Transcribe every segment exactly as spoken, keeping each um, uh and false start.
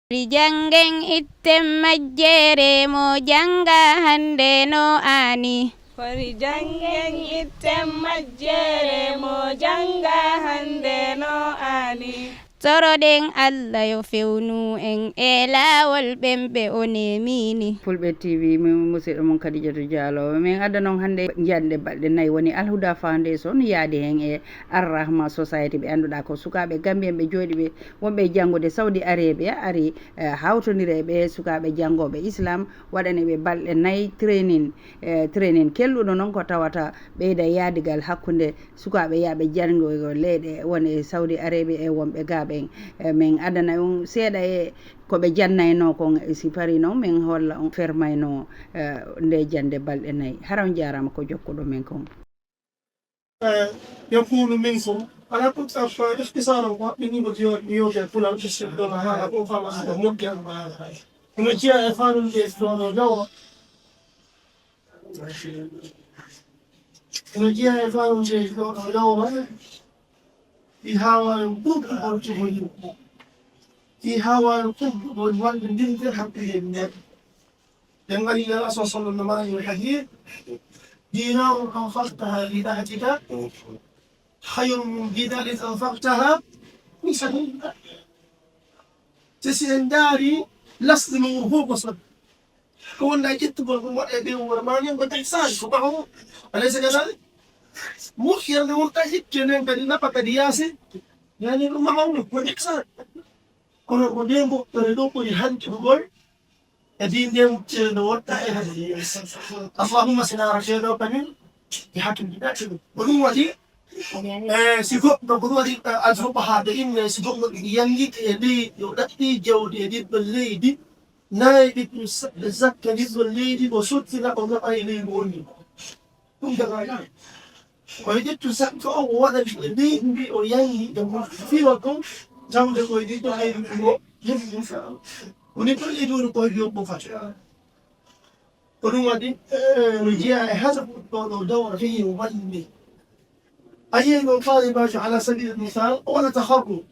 Fori janngen itten majjere mo jannga hannde no aani. Fori janngen itten majjere mo jannga hannde no aani. Toroɗen Allah yo fewnu en e laawol ɓen ɓe o neemini. Fulɓe T V, mi musiɗɗo mon Kadijatu Diallo. Min adda non hannde jannde balɗe nayi woni Alhuda Foundation yaadi heen e Arrahma Society, ɓe annduɗaa ko sukaaɓe Gambien ɓe jooɗiiɓe wonɓe e janngude Saudi Arabia, ari eh, hawtondira e ɓee sukaaɓe janngooɓe Islam, waɗani ɓe balɗe nayi training, eh, training kelɗuɗo non ko tawata ɓeyda yaadigal hakkunde sukaaɓe yaaɓe janngoygol leyɗe won e Saudi Arabia e wonɓe gaa ɓen. Eh, min adana on seeɗa e ko ɓe jannaynoo kon, si parii non min holla on fermaynoo eh, nde jannde balɗe nayi. Hara on jaaraama ko jokkuɗo min kon. يكون منكم على كل أفكار اختصارا ومن يوجد يوجد فلان في السلطان هذا أو خلاص ممكن. Ina jeyaa e faalde e ɗoɗo dawra ina jeyaa e faalde e ɗoɗo dawra ɗi haawani ɓurɗugol cuhoyimɓe ɗi haawani ɓurɗugol wallondirde hakkunde neɗɗo. Ɗen ari ila Rasul sallallahu alaihi wa sallam hadith, دينار أنفقتها في طاعتك خير من دينار أنفقتها في سبيل الله. Te si en ndaari lasde mo wuro fof ko sodde. Ko wonda ƴettugol ɗum waɗa e ɓe wuro ma nen ko ihsan ko ɓawo. Alaysa kadalik? Moƴƴere nde wonta hikke nden kadi nafa kadi yaasi. Yani ɗum ma mawɗum ko ihsan. Kono ko nde moƴƴere ɗo ɓuri hantirugol e din nde moƴƴere nde wonta e hade. Allahumma sina rafiya ɗo kamin e hakkunde ɗaɗi ɗum. Ko ɗum waɗi e si goɗɗo ko ɗum waɗi alfuɓa haa ɓe inne si goɗɗo ɗum yangike e leydi o ɗaɗɗi jawdi e ɗiɗɗo leydi nayi ɓiɗɗum zakka ɗiɗɗo leydi o sottira o naɓa e leydi wonni. Ɗum dagana. Koye ƴettu sakka o waɗa ɓiɓɓe leydi ndi o yangi e mum fiwa kon tawde koye ɗiɗɗo leydi ɗum o yeɓi ɗum. Woni ɗon e duuri koye ɗiɗɗo fof fati. Ko ɗum waɗi no jeyaa e hata ɗo ɗo dawra feyi o walli. A yeyi ɗon faalibajo ala sabili misal o waɗa taharru.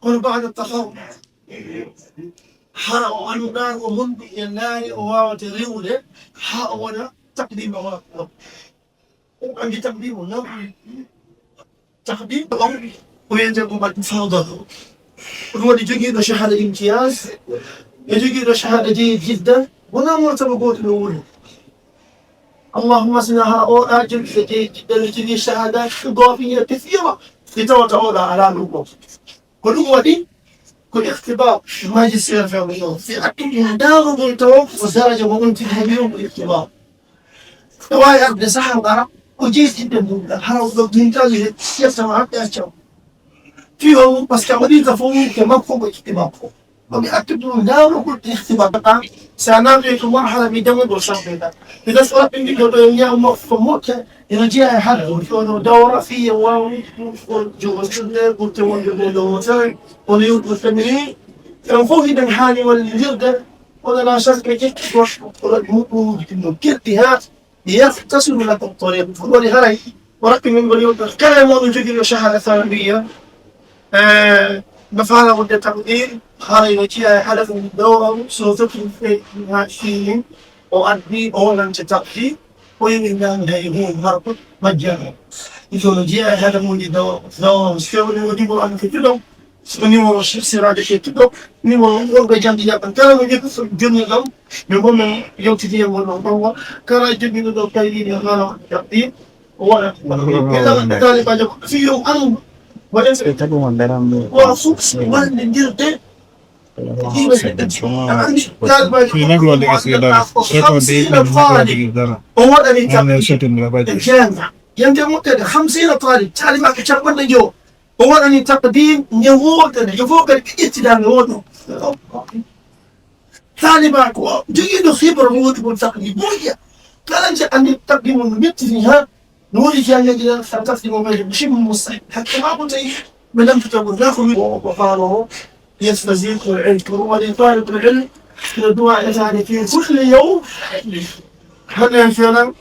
Kono baada taharru hara o anndaa o honɗum e ndaari o waawata rewude haa o waɗa takdima o waɗa. Anndi takdima o nawɗi takdima on ko wiyetee ko mbaɗ fawda. Ɗum waɗi jogiiɗo shahada imtiyaz e jogiiɗo shahada jeyid jidda wonaa martaba gooto ɓe woni. Allahumma sina haa oɗa jogiiɗo jeyid jidda no jogii shahada goofiya kesiira ɗi tawata oɗa alaa ɗum ɗo. Ko ɗum waɗi ko ikhtibar magistère fewɓe yo si attuɗum darugol taw ko daraja mo on tigi heɓi on ko ikhtibar. E waawi arde saha ngara o jeysinde mum ɗan hara ɗo min tawi he ƴettama haɓɓe accam. Fiyo mum par ce que a waɗi ka fof mum ke makko ko ikhtibar ko. Ko mi attude ɗum darugol ikhtibar ɗan. Si a naatoyi to marhala mi damugol sarɗe ɗan. Mi ɗas o raɓɓindiɗo ɗo e ñaw makko ko moƴƴa. Ina jeyaa e haɗde ɗoɗo dawra fii en waawi ɗuɗgol jogortirde ɓurte wonde ɗo dowrotere kono yewtude tamini en fof hiɗen haani wallindirde kono la chaque ɓe ƴetti goɗɗo ko waɗi muɗɗuuji ɗum no keddi haa yah tasudu lakum tariq ɗum waɗi haray o raɓɓi min ngol yewtere kala e moɗon jogiiɗo shahada sanawiya e no faala wonde taqdir haray no jeyaa e haɗa ɗum dowra so foti haa fii o addi o wonante taqdir Ko yimɓe ñaami hay huun harko majjano. Ɗum ɗo no jeyaa e hadamuuji dawa dawa sewni o numéro am ke tuɗo. So numéro sirade ke tuɗo. Numéro on ɗo jamɗi jaɓɓan kala no jeɗɗo so jonni ɗam. Min bo min yewtiti e mon ɗon ɗon wa kala jogiɗo ɗo kayɗiɗi e mala jaɓɓi o waɗa. Ila talibajo fiyo an waɗen wa fof wallindirde o waɗani taqdim yande moƴƴere hamsina talib talibaka capanɗe jowo o waɗani taqdim nde wootere yo fof kadi ɓe ƴettida nde wooto talibaka o jogiiɗo hibra mo woni kon taqdim moƴƴa kala nde anndi taqdim on no mettini ha No woni janngeeji ɗen tan tafti mo ɓeyde ko shibhu mustahil. Hakke maa ko tawi ɓe lamtata mo naa ko wiɗo ko faalo o yestazid ko ilm ko ɗum waɗi talibul ilm ina duwa etaade fi kulli yawm hande en felan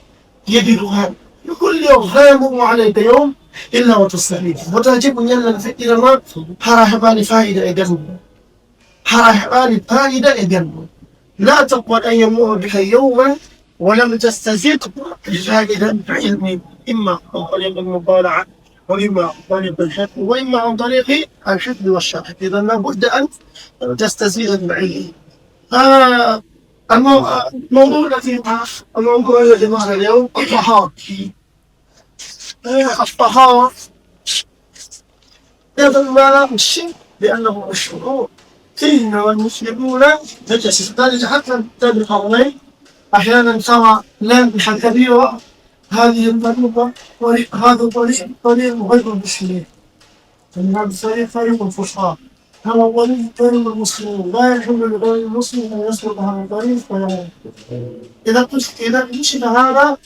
yejidu han fi kulli yawm la yamumu alayka yawm illa wa tastafid wota jiɓu ñallan feƴƴira ma hara heɓani fayida e gasu Hara heɓaani faayida e nder mum. لا تقبل أن يمر بك يوما ولم تستزد زائدا بعلم، إما عن طريق المطالعة، وإما عن طريق الحفظ، وإما عن طريق الحفظ والشرح. إذا لابد أن تستزيد بالعلم. آه، المو-، الموضوع الذي مع-، الموضوع الذي معنا اليوم الطهارة. آه، الطهارة، هذا ما لا شك بأنه مشروع. فينا والمسلمون نجس، ذلك حتى تلك الرمي أحيانا ترى لامحة كبيرة. هذه الطريقة، طريق، هذا الطريق، طريق غير المسلمين. يعني هذا الطريق طريق الفساق. هذا الطريق طريق المسلمين. لا يحل لغير المسلم أن يسلك هذا الطريق فيموت. إذا قلت، إذا مشي هذا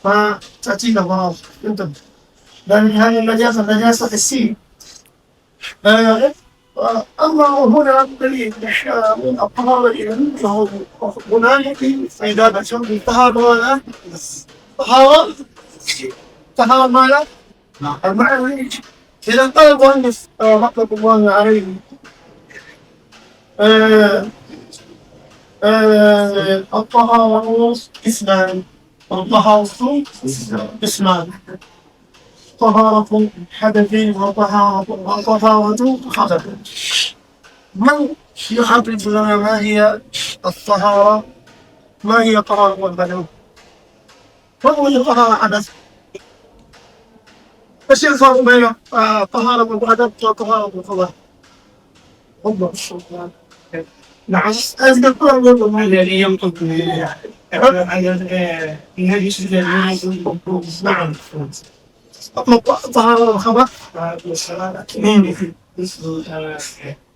فتأتيك ضرر. انتبه. لأن هذه النجاسة نجاسة حسية. آه، أما هنا دليل، آه، من الطهارة إلى أنه هنالك عبادة الطهارة ماذا؟ طهارة، طهارة ماذا؟ المعنى. إذا قال المؤلف، آه، رحمة الله عليه، آه، آه، الطهارة قسمان، الطهارة قسمان، طهارة حدث وطهارة، وطهارة خبث. من يعرف لنا ما هي الطهارة؟ ما هي طهارة البدن؟ ما هو طهارة حدث؟ ايش الفرق بين، آه، طهارة الحدث وطهارة الخبث؟ نعم. الذي ينطق نعم. طهارة الخبث.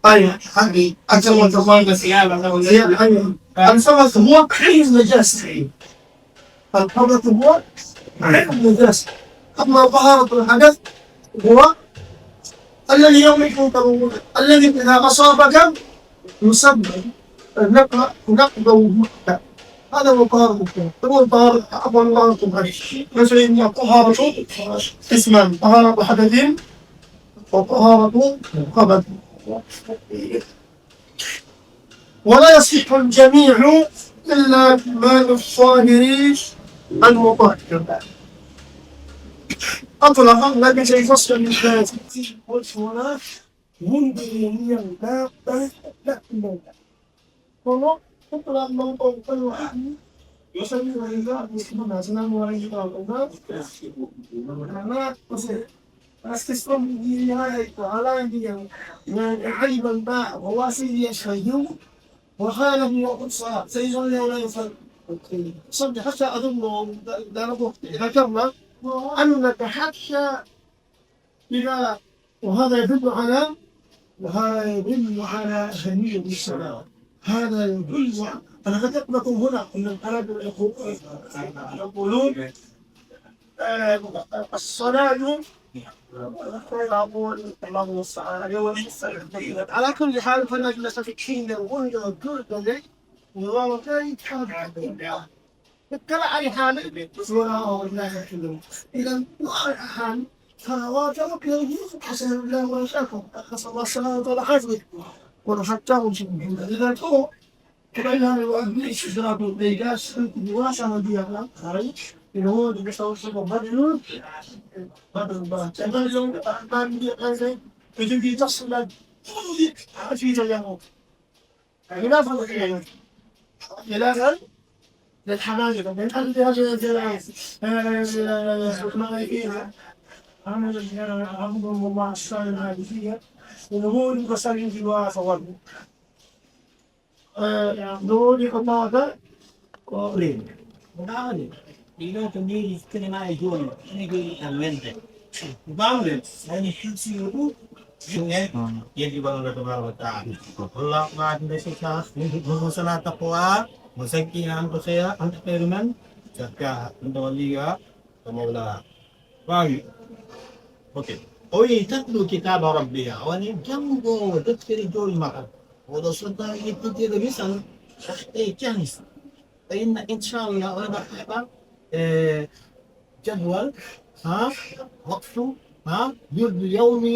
أيوة، هذه أكثر من تفاصيل. أيوة. الخبث هو عين النجاسة. الخبث هو عين النجاسة. أما طهارة الحدث هو الذي يوم يكون، الذي إذا أصابك يسمى نقض، نقض وجودك. هذا هو طهارة الحدث. هو طهارة، عفوا، طهارة الحدث. مثل طهارة قسمان، طهارة حدث وطهارة خبث. ولا يصح الجميع إلا بالماء الطاهر المطهر. أطلق النبي صلى الله عليه وسلم. Wonde e ndiyam laaɓɗam, laaɓɗinam. Kono, fottoraɗo noon on, kono haɗi, yo salli o e laaɓi sunna, salamu alayka, o laaɓi. Ana, ko se, parce que so mi yii hay ko alaa ndiyam, yani, ayban ba, o wasi ndiyam so yiw, o haala mi o sa, sey so yawla yo fal. Sabbi hatta adunno, dara ko, ذكرنا أنك حتى إذا، وهذا يدل على، وهذا يدل على أهمية الصلاة. هذا يدل على، أنا ذكرت لكم هنا أن العرب يقول، يقولون، آه، الصلاة، يقول، الله المستعان، على كل حال، فنجلس في الحين، وهو يقول لي، وهو كان يتحرك. Kala ari haala, wona o waɗi naata ɗum. Idan, ɗum ari haala, fara wata o ke yi, asal la wata ko, asal la sana wata la hafi. Kono hatta o jibi. Idan, ko, ko ɓay haala o admi istidradu ɓe ga, ɗum wasa no mbiya la, haray, ina woodi ɓe saw sobo baɗi ɗum, baɗi ɗum ba. Te baɗi ɗum, a ɓaami mbiya ɓay ɓe, ɓe jogii tafsila, ɗum ɗi, a fiita yahoto. خلافا للحنابلة، من أهل هذه الجماعة. رحمهم الله الشافعي المالكية، ونقول وسلم في الواقع. Eh, ɗo woni ko tawata ko reedu. Ɗaani, ɗiɗo ko mbiɗi sinema e jooni, ene jooni tan welde. Bamle, woni hirsiyo ɗum, ɗum en, yeddi Bamle tabaraka wa taala. Wallahu a'lam bi shay'a, min husna taqwa, wa zakkiha anta khayra, anta khayru man zakkaha, anta waliyuha wa mawlaha. Waawi. Ok. O wi'i, "Tatlu kitaba rabbiha." O woni janngoowo deftere Joomi makko. Oɗo sodda yettitiiɗo misal, e chance. Fa inna, inchallah, o heɓa heɓa, e, jadwal, ha, waqtu, ha, wirdu yawmi,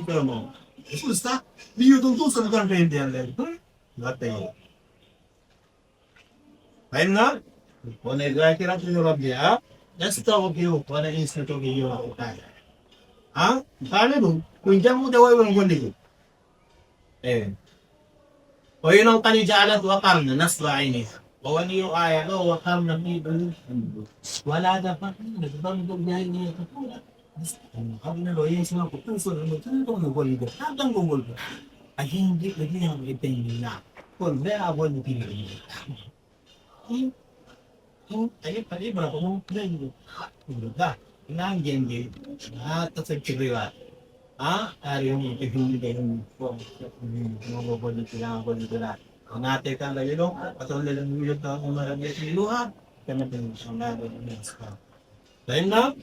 yiɗɗo mo. Fusta, mi yiɗum ɗum so mi ganndo yimɓe yande. Watta yo. Fahimna? Wona zakiratu rabbi, ha? Yastaghfiru, wona yastaghfiru, ha? Fami ɗum, kun jammude wawi won golliki. Eh. O yi noon kadi jaalat wa qarna nasba ayniha. O woni yo aya ɗo wa qarna fi buyutikunna. Wala tabarrajna tabarruja jahiliyyati l-ula. Aduna ɗo yeeso makko ɗum fof ɗum ɗum ɗum no gollude. Ha dango ngol ɗo. A yindi ɓe ndiyam e beynina. Kon nde a gollitiri ɗum. Hmm? Hmm? A yi-, a yibra ko ɗum ɓeydu. Ɗum da. Ina ngenndi. Ha tasa kirriwa. Ha ari on ɓe hundi ɓe hundi. Ko, hmm, mo gollitira, gollitira. O naate kala yeɗo. Ko toon le ɗum yetta Umar ɓe filuha. Kama ɗum sonnaade ɗum. Fahimna?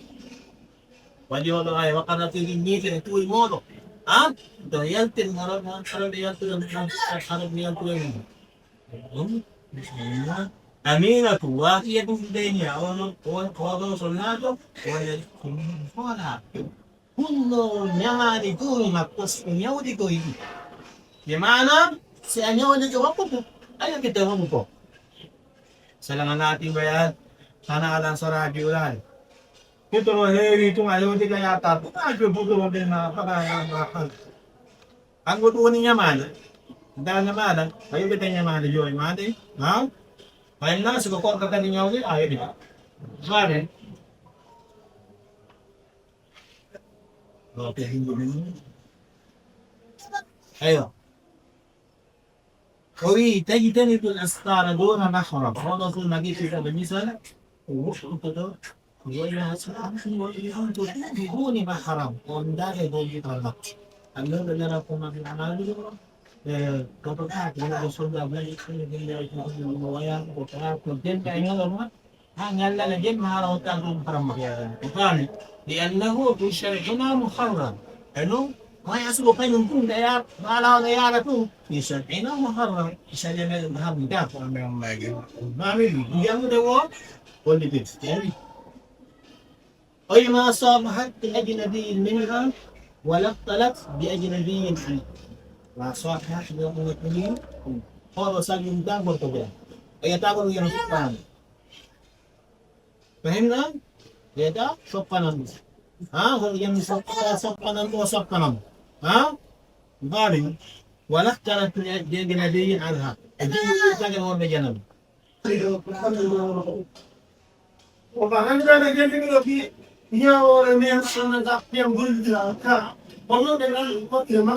Waɗi oɗo aya, wa qarna fi buyutikunna, tuwi mooɗo. Ha? To yaltin, haram, haram yaltin, haram yaltin. Hmm? Aminatu, wahiyatun fi baytiha, oɗo, oɗo, oɗo sonnaajo, woni hola. Kunno ñamaani duumi makko, si o ñawdi ko yiɗi. Ɓe maana, si a ñawdi ko makko ko, a yoɓi taw ko. Salama naati mbayal, hana alan sora juulaani. Fitoro heewi tun a yewti ka yaata, ɗum a jo bugoro ɓe ma, faɗa ya ma, faɗa. An ko ɗum woni ñamaande. Ndaa ñamaande, a yoɓete ñamaande jooni maande, ha? Fayna si ko korka kadi ñawde, a yoɓi. Maande. Ɗo ko himɓe ɗum. Eywa. O wi, "Tajtanibu l-astara duna mahram." Hono sunna gitti ko ɓe misal. Woɗɗuko ɗo. Woni ha sunna, woni on to ɗum woni mahram. On ndaare ɗo giɗal makko. Annoɓe nana ko maɓɓe anani ɗo. Eh, ko to ka, ko woni ko sunna, woni ko waya, ko ka, ko dental ñalawma. Ha ñallal e jemma haala o tan ɗum haram ma. Faami. Li annahu fi shar'ina muharram. E ɗum, ma yasbu kañum ɗum ɗo yaar-, haala o ɗo yaara ɗum. Fi shar'ina muharram. Sariya meɗen ɗo haram. Da ko amɓe on maaji. Faami ɗum. Yahude wo, wonde ɓe. Yaani. O wi ma safahat bi ajnabiyyin minha, wala ikhtalat bi ajnabiyyin anha. Ma safahat bi ajnabiyyin. Hoɗo saƴum da gorko ɓe. O yetta ko ɗum yana faami. Fahimna? Yeda soppanan ɗum. Ha? Ko yen soppa-, soppanan ɗo soppanan. Ha? Mbari. Wala ikhtalat bi ajnabiyyin anha. E jumla ɗum tagal wonɓe janam. O ba hannde ɓe jentini ɗo fii ñaawoore men sonna ga ɓe gollira ka. Kono ɓe nan koɗɗe ma.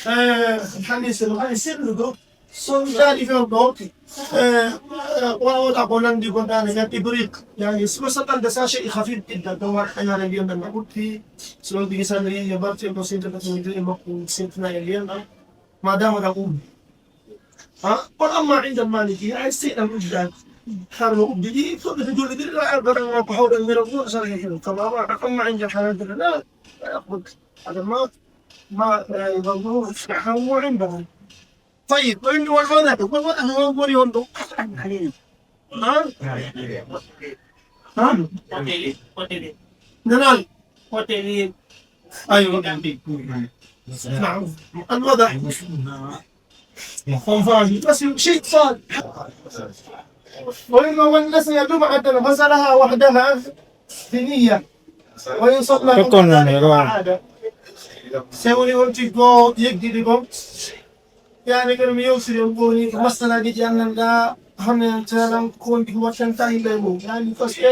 Eh, hannde seno hannde seɗɗugo. So daali fen ɗo, eh, eh, wawata ko nandi ko dane men ibrik. Yani, siko sakkan da sashe i khafif idda, don war hanyar da biyan da na utti, so ɗon bigi sanda yi ya barti ko sinta da ko yi makko sintina ya biyan da. Ma dama da um. Ha? Kon amma inda maliki, ay sai da udda. Har no uddi, so da dole da da da ko hawda mira ko sarhi. Kama ba amma inda halal da da. Ay akul. Ada ma ما، آه، هو عندهم. طيب، إنه والوضع، والوضع هو يقول يوم دو. ها؟ ها؟ نعم. أيوة. نعم. الوضع. بس شيء صار. وإنه من نسي جمعة غسلها وحدها بنية. ويصلى شكرًا يا جماعة. عادة. Sewri on tiggo yeggidi gom. Yani kono mi yewsiri on ko woni ko masalaji ɗi anndanɗa hande en telan ko woni ko wattanta yimɓe e mum. Yani parce que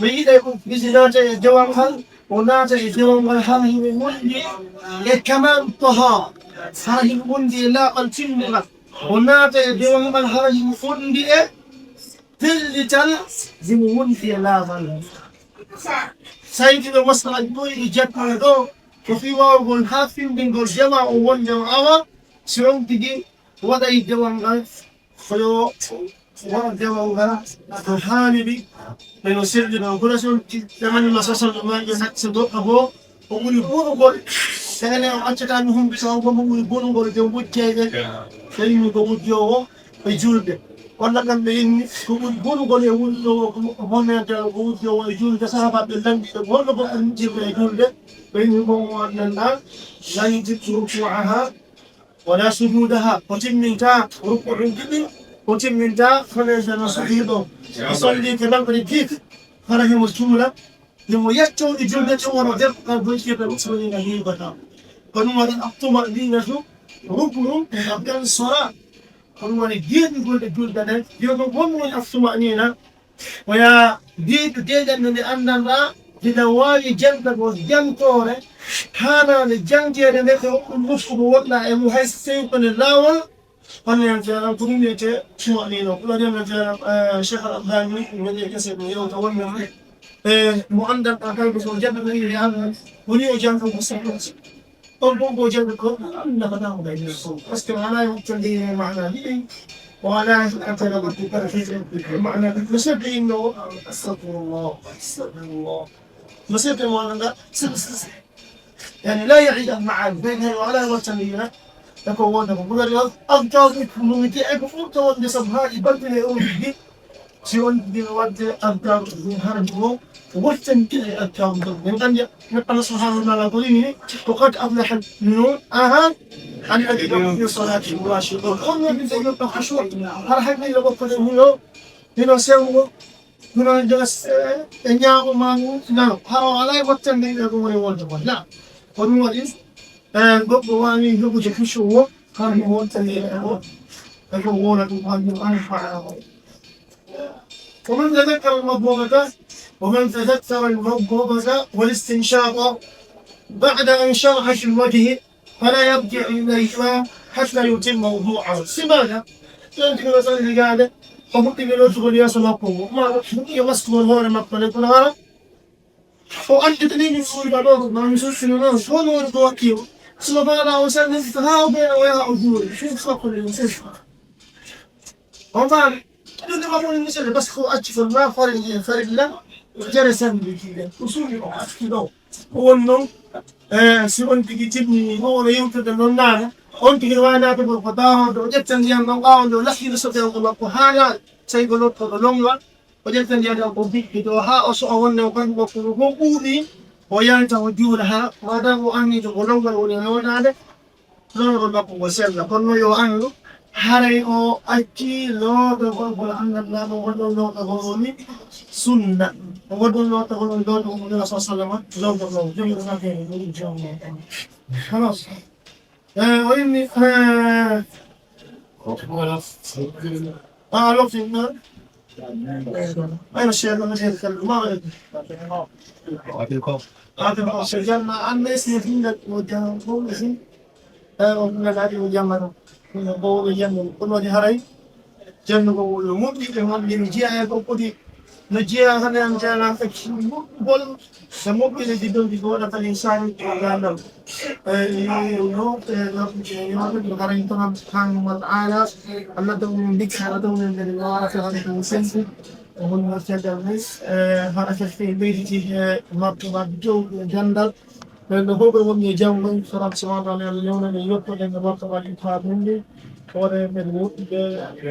mi yiɗe ko misi naata e dewal ngal, o naata e dewal ngal hara himo wondi e kamal tahara. Hara himo wondi e laaɓal timmungal. O naata e dewal ngal hara himo wondi e pellital, himo wondi e laaɓal. Saydi no masalaji ɗo e jattude ɗo, ko fii wawgol haa findingol jama o wonde o awa, si on tigi waɗay dewal ngal, ko yo waɗa dewal ngal no haaniri, e no selli non. Kono si on ti-, ɗamanima sasal ɗo maa yo hakke goɗɗo goo, ko ɓuri bonugol, ene o accata mi humpito on, ko ɓuri bonugol e wujjeeje, tawi ko wujjoowo e julde. Walla kamɓe inni, ko ɓuri bonugol e wujjoowo, ko honede ko wujjoowo e julde, sahaabaaɓe lanndi ɓe, ko honno goɗɗo wujjirde e julde, ɓe inni ko mo anndanɗaa, لا يتم ركوعها ولا سجودها, o timminta rukuu ɗin, o timminta honede no sujudi ɗo. O solli ke lamɗe ɗiɗi, hara himo suula, himo yacco e julde, ɗum woni debbo kan boykirɗe musulmina hiibata. Ko ɗum waɗi الطمأنينة ركن من أركان الصلاة. Ko ɗum waɗi geeɗugol e julde nden. Yo ɗum won woni الطمأنينة. Ko yaa geeɗu deeƴanɗe nde anndanɗaa, hiɗa waawi jantagol jantoore, haanaande janteede nde ko ɗum nokku mo wonɗaa e mum hay so tawii ko nde laawol, Kono yonti Yàlla ko ɗum wiyetee tumaaniina. Ko ɗum yonti Yàlla, eh, Cheikh Al Albani, mi waɗi e kese mi yewta wonde, eh, mo anndanɗaa kala ko janɗo ɗum wiyi Yàlla, woni o janɗo ko saɗɗo. On fof ko janɗo ko, Allah ko ɗum ɓe. Parce que alaa e wattande maana ɗiɗi, o alaa e wattande ko ɗum maana ɗiɗi. No seeɗa inno, astagfirullah, astagfirullah. No seeɗa mo anndanɗaa, يعني لا يعي المعاني. Ɓen hay o alaa e wattande yina e ko wonde ko ɓurani on. Azkaaru ɗi no mi jeeya ko ɓurta wonde sabu haa ɗi bantine e on ɗi. Si on ɗi waɗde azkaaru ɗi hara ɗi o wattante e azkaaru ɗi. Min anndi neɗɗo Allah subhanahu wa ta'ala ko inni ni, ko قد أفلح المؤمنون. Aha. الذين هم في صلاتهم خاشعون. On woni ɓe yimɓe khushu'. Hara hakkille makko ɗen hino, hino sewgo. Kono joga e ñaawo ma ngu nano, hara o alaa e wattande e ɗum woni wonde ko. La. Ko ɗum waɗi, eh, goɗɗo waawi jogude khushu' o, hara mo wattande e o, e ko wona ɗum, hara mo an faala o. ومن تذكر المضمضة، ومن تذكر المضمضة والاستنشاق بعد أن شرع في الوجه فلا يرجع إليهما حتى يتم وضوءه. Si maana, yonti ko salli gaade, o fuɗɗi lootugol yeeso makko ngo, maa o fuɗɗi waskugol hoore makko nde, kono hara o annditanii min suuɗi ba ɗo, maa mi suuɗi no noon, so woni woni ko wakki o. So no faala o salli, haa o ɓeya o yaha o juuri, suuɗi makko nde o sesi. On faami? Ɗum ɗum amoni misal, parce que o acci kon ma farilla, farilla, jere sanndi jiiɗe. O suuɗi o acci ɗo. Ko woni noon, eh, si on tigi timmi, ko wona yewtude noon naana, on tigi wawi naatugol ko ɓaawo nde o ƴetta ndiyam ɗam, ɓaawo nde o laɓɓina soɓe makko haa laaɓi, tawi ko lotto ɗo lonngal, o ƴetta ndiyam ɗam o biɗɗi ɗo haa o so'a wonde o ɓanndu makko ngo fof ɓuuɓi, o yalta o juula haa, madame o anndi to ko lonngal woni lootaade, lowol makko ngo sella. Kono yo anndu, haray o acci lootagol ngol anndanɗaa mo, ngol ɗon lootagol woni sunna. Ngol ɗon lootagol woni lootagol mo Nulaaɗo sallallaahu alayhi wa sallam, lootagol mo, jogi ɗum affaire ɗum, jogi ɗum. Halas. Eh, o inni, eh, ah, lofti, eh, aywa, Cheikh, no jeeɗi kala, ma waɗi. Waɗi ko. Waɗi ko, so jamma, an ne, si hinde ko jam, ko si. Eh, o hinde kadi o jamma ɗo. Hinde ko o jamma. Kono waɗi haray. Jannugo wuro moƴƴi, ɓe wonde no jeyaa e ko foti, no jeyaa hande an jeyaa e moƴƴugol, e moƴƴude diddol ɗi ko waɗata insaani ko gandal. Eh, no, eh, no, eh, no, no, haray tan subhanahu wa ta'ala, Allah taw min dikka, Allah taw min dikka, Allah taw min dikka, o hol mo teddal ni, eh, hara fefte ɓeyditi, eh, martaba dow gandal. Ɓen ɓe fof ɓe woni e jam, woni Soram Sohaybu, Allah yewna ɓe, yetto ɗen e martabaji faaɗuɗi. Hoore men woɗɗude,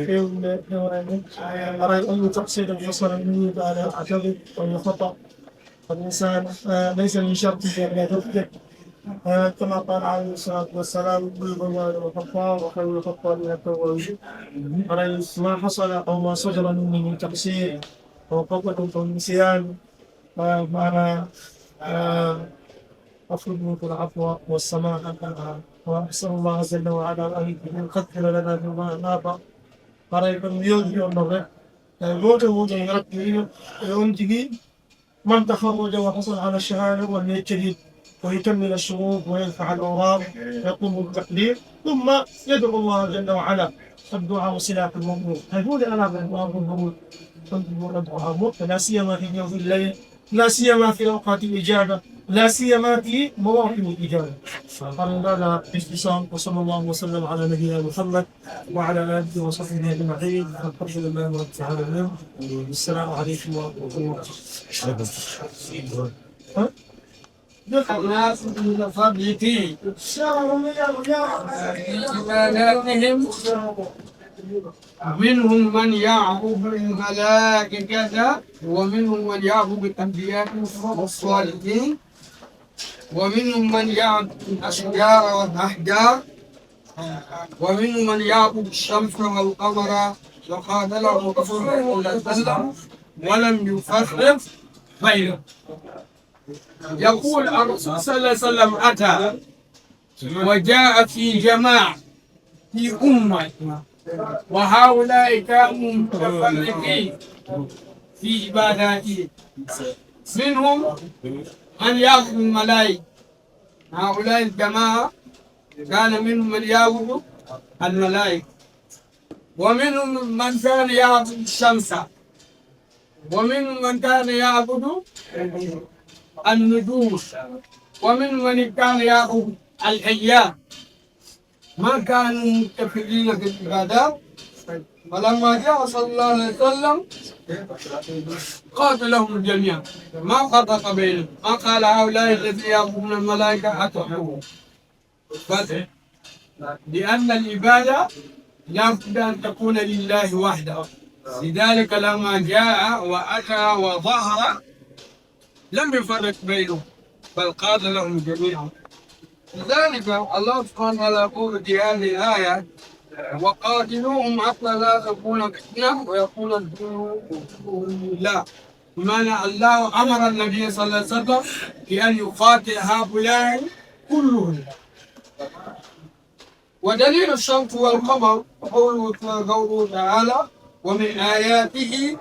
feewde, hoore men. Aray on tafsir e wasara ni, baada a tawi, on khata. Al-insan, eh, laysa min shartihi an yadhkura. Eh, kama qala alayhi salatu wassalam, kullu bani Adama khata, wa khayrul khata'ina at-tawwabun. Aray ma hasala aw ma sajara min taqsir, aw khata'a aw nisyan. آه، معنا، آه، أطلب منكم العفو والسماحة، آه، وأسأل الله جل وعلا أن يقدر لنا مما نابا. Haray ko mi yewti on ɗon rek. Tawi gooto e mooɗon yo raftu e on tigi, من تخرج وحصل على الشهادة وليجتهد ويكمل الشروط ويدفع الأوراق ويقوم بالتقديم ثم يدعو الله جل وعلا. الدعاء سلاح المؤمن. Hay huunde alaa ko waawi ɗum. Ɗum ko ɗum ko moƴƴo, لا سيما في جوف الليل، لا سيما في أوقات الإجابة، لا سيما في مواطن الإجابة. Haray mbaɗa اختصار، وصلى الله وسلم على نبينا محمد وعلى آله وصحبه أجمعين. الحمد لله رب العالمين. السلام عليكم ورحمة الله. الناس المتفرقين في عباداتهم، منهم من يعبد الملائكة، ومنهم من يعبد الأنبياء والصالحين، ومنهم من يعبد الأشجار والأحجار، ومنهم من يعبد الشمس والقمر، وقاتلهم رسول الله صلى الله عليه وسلم ولم يفرق بينهم. يقول الرسول صلى الله عليه وسلم أتى وجاء في جماعة، في أمة، وهؤلاء كانوا متفرقين في عباداتهم. منهم من يعبد الملائكة، هؤلاء الجماعة كان منهم من يعبد الملائكة، ومنهم من كان يعبد الشمس، ومنهم من كان يعبد النجوم، ومنهم من كان يعبد الأيام. ما كانوا متفقين في العبادات، فلما جاء صلى الله عليه وسلم قاتلهم جميعا، ما فرق بينهم، ما قال هؤلاء الذين يعبدون الملائكة أتركوهم. بل لأن العبادة لا بد أن تكون لله وحده. لذلك لما جاء وأتى وظهر لم يفرق بينهم، بل قاتلهم جميعا. لذلك الله سبحانه وتعالى يقول في هذه الآية: وقاتلوهم حتى لا تكون فتنة ويكون الدين كله لله. بمعنى الله أمر النبي صلى الله عليه وسلم بأن يقاتل هؤلاء كلهم. ودليل الشمس والقمر قوله، قوله تعالى: ومن آياته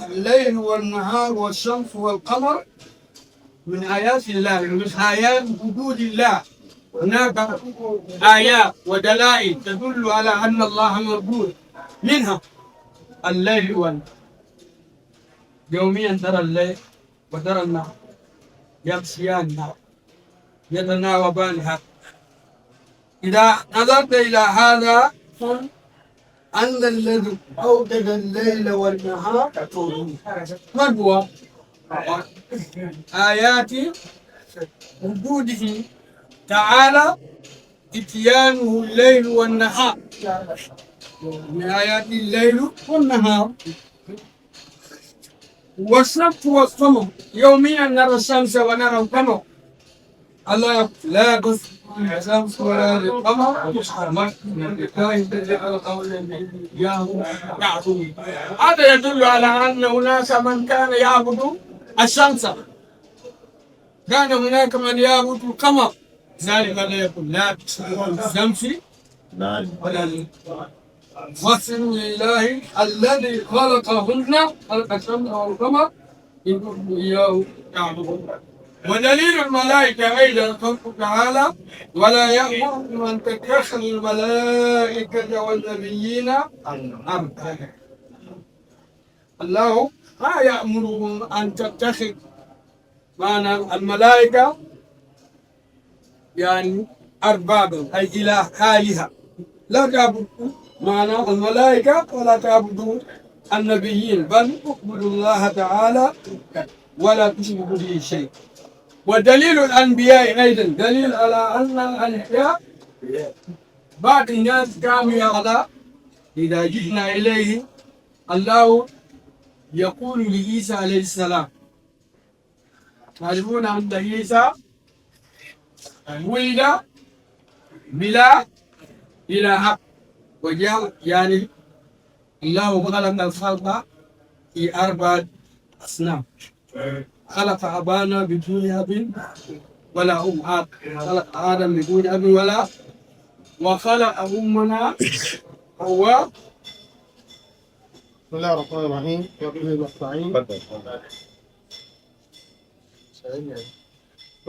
الليل والنهار والشمس والقمر، من آيات الله، من آيات وجود الله. هناك آيات ودلائل تدل على أن الله موجود، منها الليل والنهار. يوميا ترى الليل وترى النهار يمشيان معا، يتناوبان هكذا. إذا نظرت إلى هذا، قل أن الذي أوجد الليل والنهار، من هو؟ آيات وجوده تعالى إتيانه الليل والنهار. من آياته الليل والنهار. والشمس والقمر، يوميا نرى الشمس ونرى القمر. الله يقول: لا تسجدوا للشمس ولا للقمر واسجدوا لله الذي خلقهن إن كنتم إياه تعبدون. هذا يدل على أن هناك من كان يعبد الشمس، كان هناك من يعبد القمر، ذلك لا يكون لا تسجدوا للشمس ولا للقمر. واسجدوا لله الذي خلقهن، خلق الشمس والقمر، إن كنتم إياه تعبدون. ودليل الملائكة أيضا قوله تعالى: ولا يأمركم أن تتخذوا الملائكة والنبيين أربابا. الله ما يأمركم أن تتخذوا، معنى الملائكة، يعني أربابا، أي إله، آلهة. لا تعبدوا، معنى الملائكة، ولا تعبدوا النبيين، بل اعبدوا الله تعالى ولا تشركوا به شيئا. ودليل الأنبياء أيضا، دليل على أن الأنبياء بعد الناس كانوا يعلى. إذا جئنا إليه، الله يقول لعيسى عليه السلام، تعرفون أن عيسى ولد بلا، بلا أب، وجاء، يعني، الله خلق الخلق في أربعة أصناف. خلق أبانا بدون أب ولا أم. خلق آدم بدون أب ولا، وخلق أمنا حواء. بسم الله الرحمن الرحيم. وبه نستعين. بسم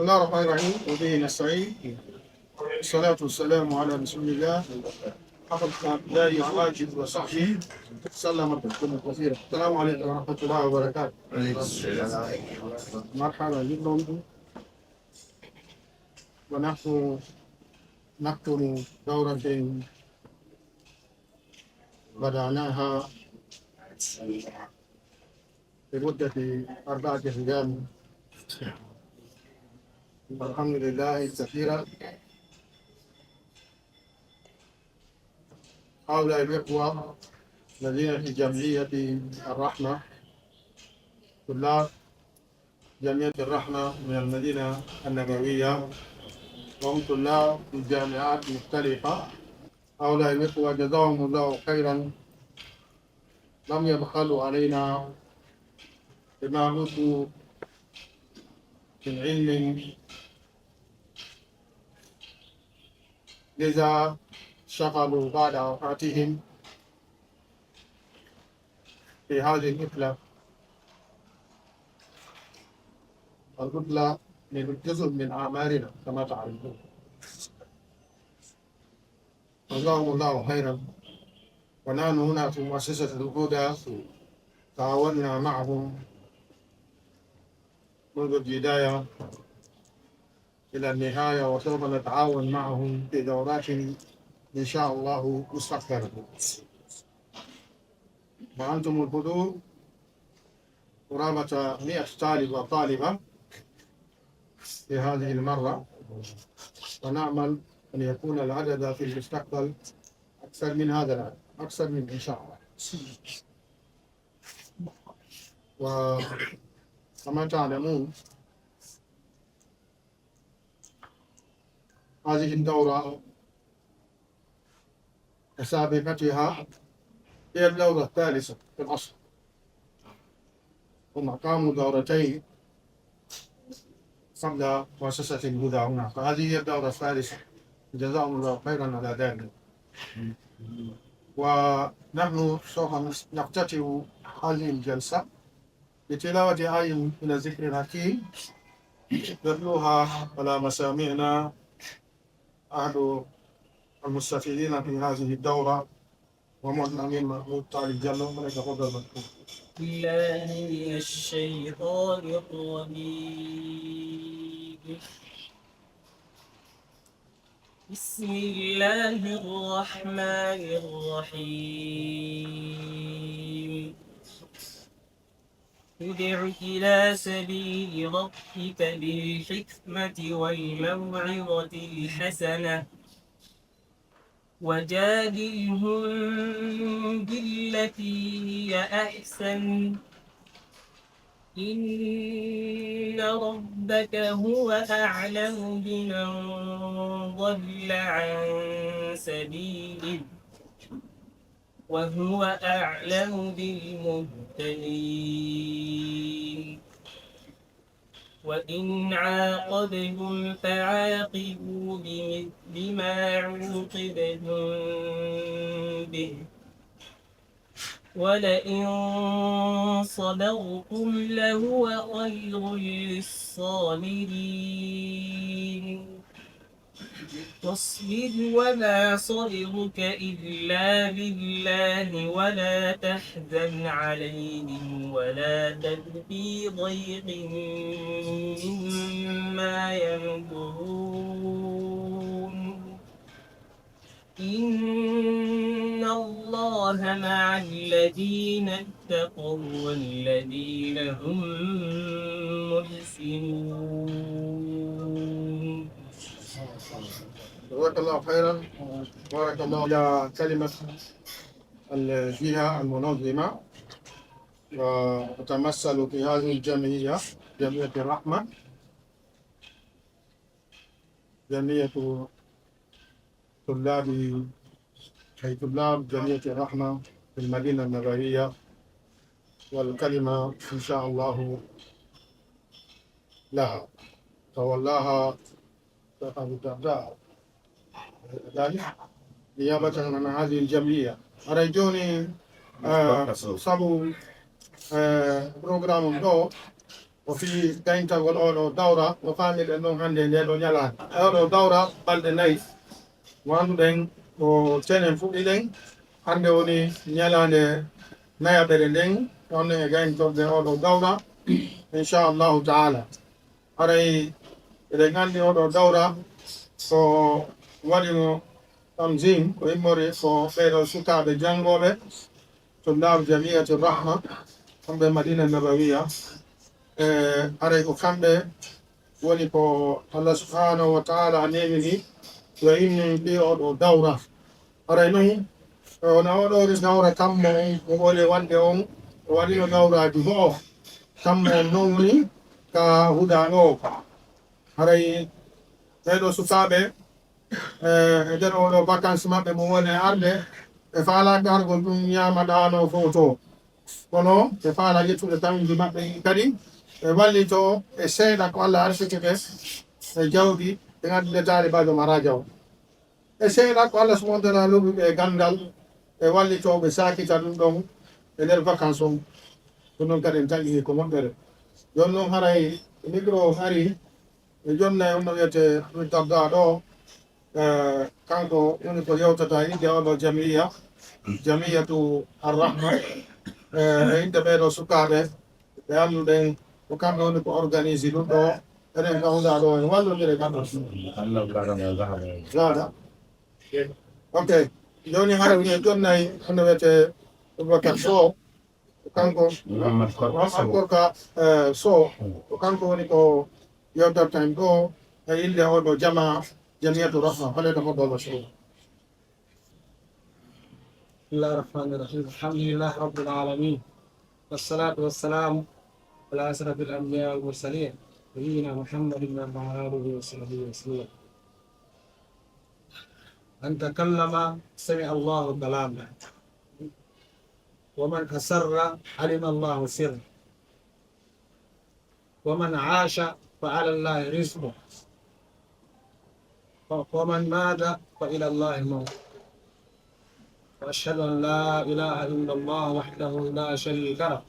الله الرحمن الرحيم. وبه نستعين. والصلاة والسلام على رسول الله، محمد بن عبد الله وعلى آله وصحبه وسلم تسليما كثيرا. السلام عليكم ورحمة الله وبركاته. مرحبا بكم. ونحن نختم دورة بدأناها لمدة أربعة أيام، والحمد لله كثيرا. هؤلاء الإخوة الذين في جمعية الرحمة، طلاب جمعية الرحمة من المدينة النبوية، وهم طلاب في جامعات مختلفة. هؤلاء الإخوة جزاهم الله خيرا، لم يبخلوا علينا بما أوتوا من علم، لذا شغلوا بعض أوقاتهم في هذه الكتلة. الكتلة من جزء من أعمارنا كما تعرفون. جزاهم الله خيرا. ونحن هنا في مؤسسة الهدى تعاوننا معهم منذ البداية إلى النهاية، وسوف نتعاون معهم في دورات إن شاء الله مستقبلا. وأنتم الحضور قرابة مئة طالب وطالبة في هذه المرة، ونأمل أن يكون العدد في المستقبل أكثر من هذا العدد، أكثر من إن شاء الله. وكما تعلمون، هذه الدورة كسابقتها هي الدورة الثالثة في الأصل. هم أقاموا دورتين قبل مؤسسة الهدى هنا، فهذه هي الدورة الثالثة. جزاهم الله خيرا على ذلك. ونحن سوف نفتتح هذه الجلسة بتلاوة آية من الذكر الحكيم يتلوها على مسامعنا أحد المستفيدين في هذه الدورة، ومن الأمين محمود طالب جلو، فليتفضل مشكورا. بالله من الشيطان الرجيم. بسم الله الرحمن الرحيم. ادع إلى سبيل ربك بالحكمة والموعظة الحسنة، وجادلهم بالتي هي أحسن، إن ربك هو أعلم بمن ضل عن سبيله، وهو أعلم بالمهتدين. وإن عاقبتم فعاقبوا بمثل ما عوقبتم به، ولئن صبرتم لهو خير للصابرين. واصبر وما صبرك إلا بالله ولا تحزن عليهم ولا تك في ضيق مما يمكرون. إن الله الله مع الذين اتقوا والذين هم محسنون. جزاك الله خيرا. بارك الله. إلى كلمة الجهة المنظمة، وأتمثل في هذه الجمعية، جمعية الرحمة، جمعية طلاب، أي طلاب جمعية الرحمة في المدينة النبوية، والكلمة إن شاء الله لها، تولاها أبو الدرداء، ذلك نيابة عن هذه الجمعية. Aray jooni, eh, sabu, eh, programme ɗo, o fii gayntagol oɗo dawra, no faamiɗen ɗon hannde e nde ɗo ñalaande. E oɗo dawra balɗe nayi, wanduɗen ko cenen fuɗɗiɗen, hannde woni ñalaande nayaɓere nden, ɗon e gayntorde oɗo dawra, inchallahu taala. Aray eɗen anndi oɗo dawra ko waɗi mo tanzim, ko immori ko ɓeeɗo sukaaɓe janngooɓe, tullaabu jamiyati rahma, kamɓe Madina Nabawiya. E aray ko kamɓe woni ko Allah subhanahu wa taala neemini yo innin ɗi oɗo dawra. Aray nun, e wona oɗo ri dawra kammo on, ko woni wonde on, o waɗino dawraaji go'o. Kammo on non woni ka huɗa ɗo. Aray ɓeeɗo sukaaɓe, e, e nder oɗo vacances maɓɓe mo woni e arde, ɓe faalaaka argol ɗum ñaama ɗaano fof to. Kono ɓe faala ƴettude tawiji maɓɓe ɗin kadi, ɓe wallito e seeɗa ko Allah arsiki ɓe, e jawdi, ɓe ngaddude taalibajo maraja o. E seeɗa ko Allah subhanahu wa taala loɓi ɓe e gandal, ɓe wallito ɓe saakita ɗum ɗon e nder vacances on. Ko noon kadi en taƴi ko moƴƴere. Jooni noon haray micro o ari, e jonna e on no wiyete Abdou Darda ɗo, eh, kanko woni ko yewtata innde oɗo jamiya, jamiyatu Arrahma, eh, e innde ɓeeɗo sukaaɓe ɓe annduɗen ko kamɓe woni ko organise ɗum ɗo, eɗen gawda ɗo en wallodire kamɓe. Gaada. Ok. Jooni hara en jonnay on no wiyete Aboubacar Sow. Kanko Mouhammad Korka Sow. Mouhammad Korka, eh, Sow. Ko kanko woni ko yewterta en ɗo e innde oɗo jama jamiyatu Rahma. Hoolede mo ɗo Sow. بسم الله الرحمن الرحيم. الحمد لله رب العالمين. والصلاة والسلام على أشرف الأنبياء والمرسلين، نبينا محمد وعلى آله وصحبه وسلم. من تكلم سمع الله كلامه، ومن أسر علم الله سره، ومن عاش فعلى الله رزقه، ومن مات فإلى الله موته. وأشهد أن لا إله إلا الله وحده لا شريك له،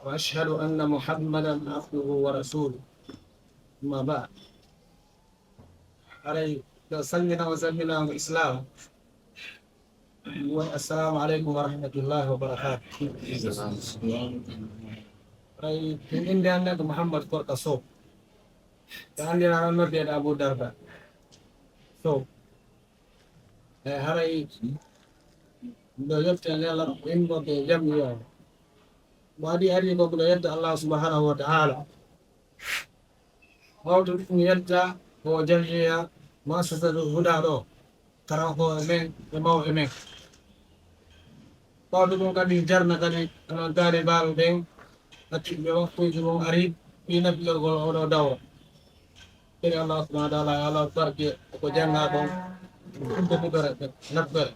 وأشهد أن محمدا عبده ورسوله. أما بعد. Haray ɗo salminaama salminaama Islam. Ɗum woni, assalamu aleykum wa rahmatullahi wa barakatuh. Haray min innde an ko Mouhammad Korka Sow. Ɓe anndira noon noddeede Abou Darda Sow. E haray ɗo yette nela immorde jamiya o. Mo adi adi ko ɗo yetta Allah subhanahu wa ta'ala. Ɓawto ɗum yetta ko jamiya muassasatu Huda ɗo, karamokooɓe men e mawɓe men. Ɓawto ɗum kadi jarna kadi onon taalibaaɓe ɓen, accitɓe waktuuji mum ari fii naɓɓitorgol oɗo dawro. Kadi Allah subhanahu wa ta'ala yo Allah barke ko jannga kon, ɗum ko naɓɓere.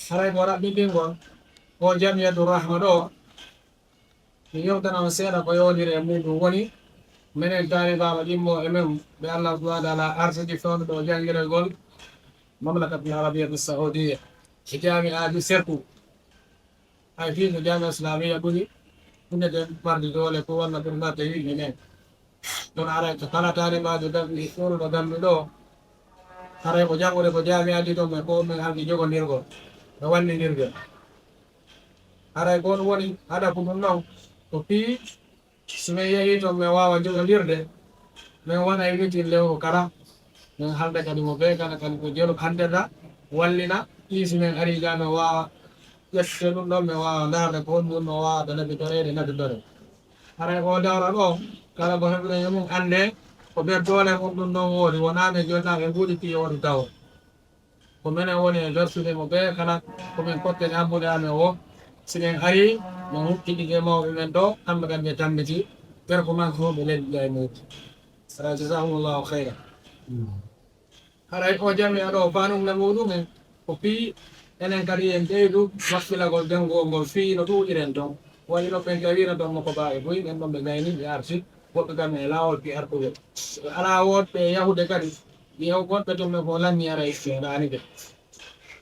Haray ko raɓɓitingol ko jamiyatu Rahma ɗo, mi yewtana on seeɗa ko yowondiri e muɗum woni, menen taalibaaɓe ɗimmo e men ɓe Allah subhanahu wa ta'ala arsiki fewndo ɗo janngirgol Mamlakat Arabiyatu Saudiya e jami'aaji serku. Hay fii ko jami'a Islamiyya ɓuri, inneten marde doole ko walla ɓuri marde yimɓe men. Kono haray ko kala taalibaajo darni ɗoɗo ɗo darni ɗo, haray ko janngude ko jami'aaji ɗon men ko men haldi jogondirgol e wallindirgol. Haray ko on woni hadafu ɗum noon, ko fii so men yehii toon men waawa jogondirde, men wona e witin lewru kala, men halda kadi mo bee kala kadi ko jelu hanndata, wallina, ɗii si min arii ga, min waawa ƴettude ɗum ɗon, min waawa ndaarde ko honɗum no waawata nafitoreede, nafitore. Haray oo dawra ɗoo, kala ko heɓuɗen yo min annde, ko nder doole mun ɗum ɗon woodi, wonaa min jonnaa ɓe mbuuɗi piye woodi tawo. Ko menen woni e darsude mo ɓe kala ko min kotten habbude amen o. Si min arii, min huccitike mawɓe men ɗoo, kamɓe kadi ɓe tambitii performance mum ɓe lelɗi e muuɗum. Haray, jazakumullahu khayran. Haray o jami aɗo fanum na muɗum en, ko fii enen kadi en ɓeydu wakkilagol janngugol ngol fii no ɗuuɗiren ton. Wayi no ɓen ƴawino ton mo ko baawi buy, ɓen ɗon ɓe gayni, ɓe arti, woɓɓe kam e laawol fii artugol. Ɓe alaa woɗɓe e yahude kadi, mi hew woɗɓe ton ɓe ko lanni ara itti, ɗaani ɓe.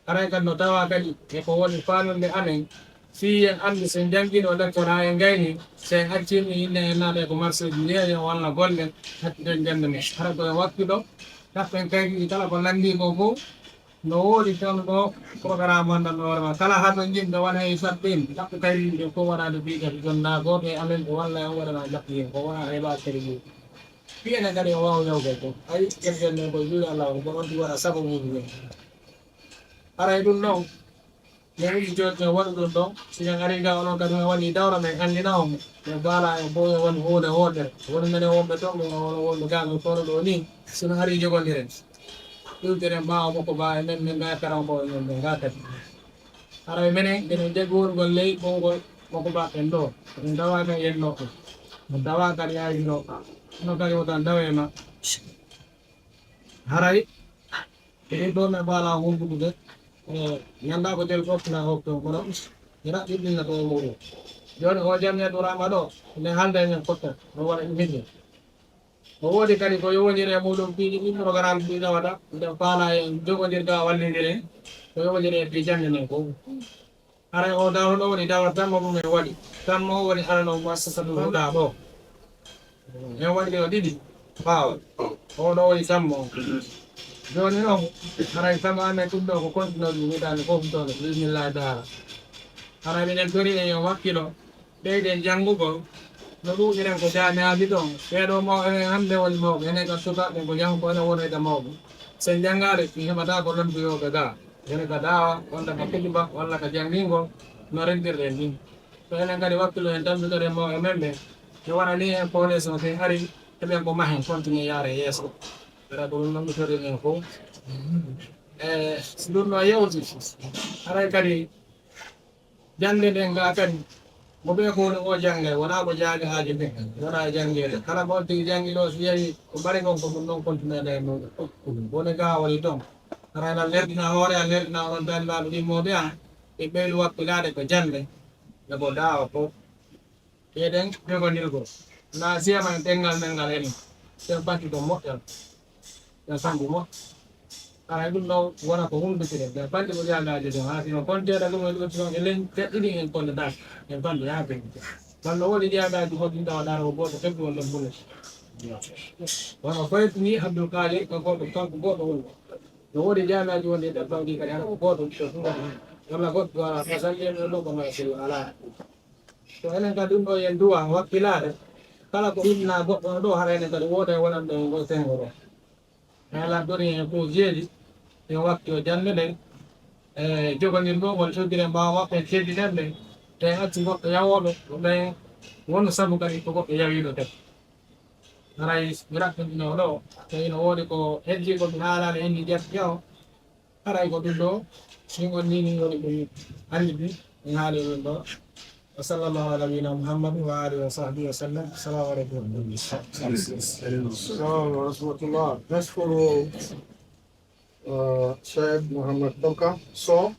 Haray kadi no tawa kadi e ko woni faanunde amen, fii en anndi so en janngino lekkol haa en gayni, so en accii ɗum, inne en naata e ko marseeji yeeyo walla golle, hatti ɗen jannde men. Hara ko en wakkiɗo, tappen kaydi kala ko lanndii ko fof, no woodi toon ɗo programme wondanno hoore ma. Kala hano yimɓe wona e saɗɗin, ɗaɓɓu kaydi ɗin fof waɗaade fii kadi jonnaa gooto e amen ko walla e on waɗana jaɓɓi ko wona e baasere ɗum. Fii enen kadi o waawa yawgol ɗum. Ayi, ƴetten men koye juuɗe Allah, ko on tigi waɗa sago mum ɗum. Haray ɗum ɗon, min udditoyto waɗu ɗum ɗon. Si en arii ga onon kadi, min waɗi dawra, min anndina on. Min faala en fof yo won huunde wootere. Woni menen wonɓe toon, min won wonɓe ga, min kono ɗo ni. Si min arii jogondiren. Iwtiren ɓaawo makko ba e men, min ga karan ko e men, min ga kadi. Haray menen, minen jaggi wonugol ley ɓoggol makko ba en ɗo. Min dawa kan yennoo. Min dawa kan yaajinoo. Kono kadi wotan dawe ma. Haray, e ɗo men faala wondude, e, mi anndaa ko jeli fof na hokki on, kono mi raɓɓiɗinna ko e muɗum. Jooni o jam neɗɗo rama ɗo, nde haalda e men fof tan, no waɗa ɗum himɓe. O woodi kadi ko yowondiri e muɗum piiji ɗin programme ɗi nawata, nde faala en jogondirga wallindiren, ko yowondiri e piiji jannde men fof. Haray o dawro ɗo woni dawro tammo ɗum en waɗi. Tammo o woni arano muassasatul huda ɗo. En waɗi ɗo ɗiɗi ɓaawo. O ɗo woni tammo. Jooni noon, haray tammo amen ɗum ɗo ko kontinoo ɗum hitaande fof toon, bismillahi taala. Haray minen tori en yo wakkilo, ɓeyden janngugol, no ɗuuɗiren ko jaami'aaji ɗon. Ɓee ɗo mawɓe men hannde woni mawɓe, enen kam sukaaɓe ko janngo ko enen wonayta mawɓe. So en janngaade, en heɓataa ko lontuyooɓe gaa. Ene ka daawa, walla ka kiliba, walla ka janngingol, no rendirɗen ɗin. So enen kadi wakkilo en tammitore mawɓe men ɓen, ɓe waɗani en fondation, so en ari, heɓen ko mahen, continue yaare yeeso. Kadi ko ɗum ɗon mi tori en fof. E, si ɗum ɗo yewti, haray kadi jannde nden gaa kadi, mo ɓe ko woni o jannge, wonaa ko jaage haaji ɓe, wonaa e janngeede. Kala ko on tigi janngi ɗo, so yehi, ko mbari kon ko ɗum ɗon continue e muɗum. Woni gaa woni toon. Hara ena lerdina hoore, a lerdina onon taalibaaɓe ɗimmooɓe an, ɓe ɓeydu wakkilaade ko jannde, e ko daawa fof. Ɓeyden jogondirgol. Na siyama en ɗenngal men ngal enen. Ɓen banti ko moƴƴal. Ɓen sambu moƴƴ. Hara ɗum ɗo wona ko humbitire. Ɓen banti ko jaagaaji ɗum. Haa sino konteeɗa ɗum e ɗum ɗum e len teɗɗini en konde daas. En banti haa ɓen. Walla woodi jaagaaji ko ɗum ɗawa ɗaara ko gooto teddu walla bule. Wona foytini Abdul Kadir ko goɗɗo kanko goɗɗo woni. No woodi jaami'aaji wonde e ɗaɓɓawɗi kadi hara ko gooto ɗo ɗum waɗi. Walla goɗɗo wala ko salli en ɗo ko ma sel alaa. So enen kadi ɗum ɗo yen duwa wakkilaare. Kala ko ɗumna goɗɗo ɗo hara enen kadi wooda e wonande en ngol sengo ɗo. Haala dori en ko jeeɗi. En wakki o jannde nden. E jogondirgol ngol sogire mbaawa maɓɓe teddinen ɓe. Te acci goɗɗo yawooɓe. Ɓen wonu sabu kadi ko goɗɗo yawiiɗo kadi. Haray mi raɓɓinɗinoo ɗo, so ina woodi ko heddii ko mi haalaali e indi ƴetti o, haray ko ɗum ɗo, min on ni min woni ɗum anndi ɗum, mi haali ɗum ɗo. Wa sallallahu ala nabiyina Muhammad wa alihi wa sahbihi wa sallam. Assalamu alaikum. السلام ورحمة الله. نشكر آه، شيخ محمد توكا سو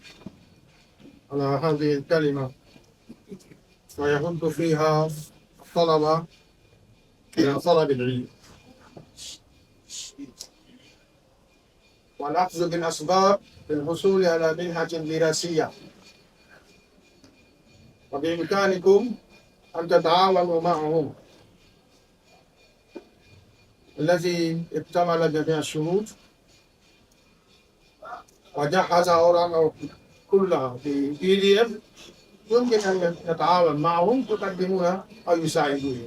على هذه الكلمة، ويحض فيها الطلبة إلى طلب العلم والأخذ بالأسباب للحصول على منحة دراسية، وبإمكانكم أن تتعاونوا معهم الذي اكتمل جميع الشروط وجهز أوراقه كلها في بي دي إف، يمكن أن نتعاون معهم، تقدمون أو يساعدون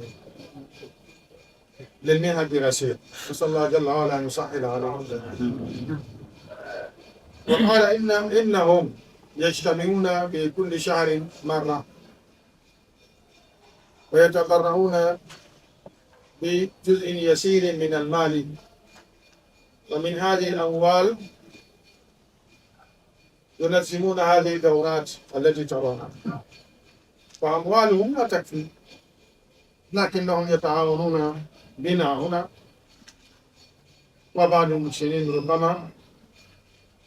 للمهنة الدراسية. نسأل الله جل وعلا أن يسهل عليهم. وقال إن إنهم يجتمعون في كل شهر مرة ويتبرعون بجزء يسير من المال ومن هذه الأموال ينظمون هذه الدورات التي ترونها، فأموالهم لا تكفي، لكنهم يتعاونون بنا هنا وبعض المسلمين ربما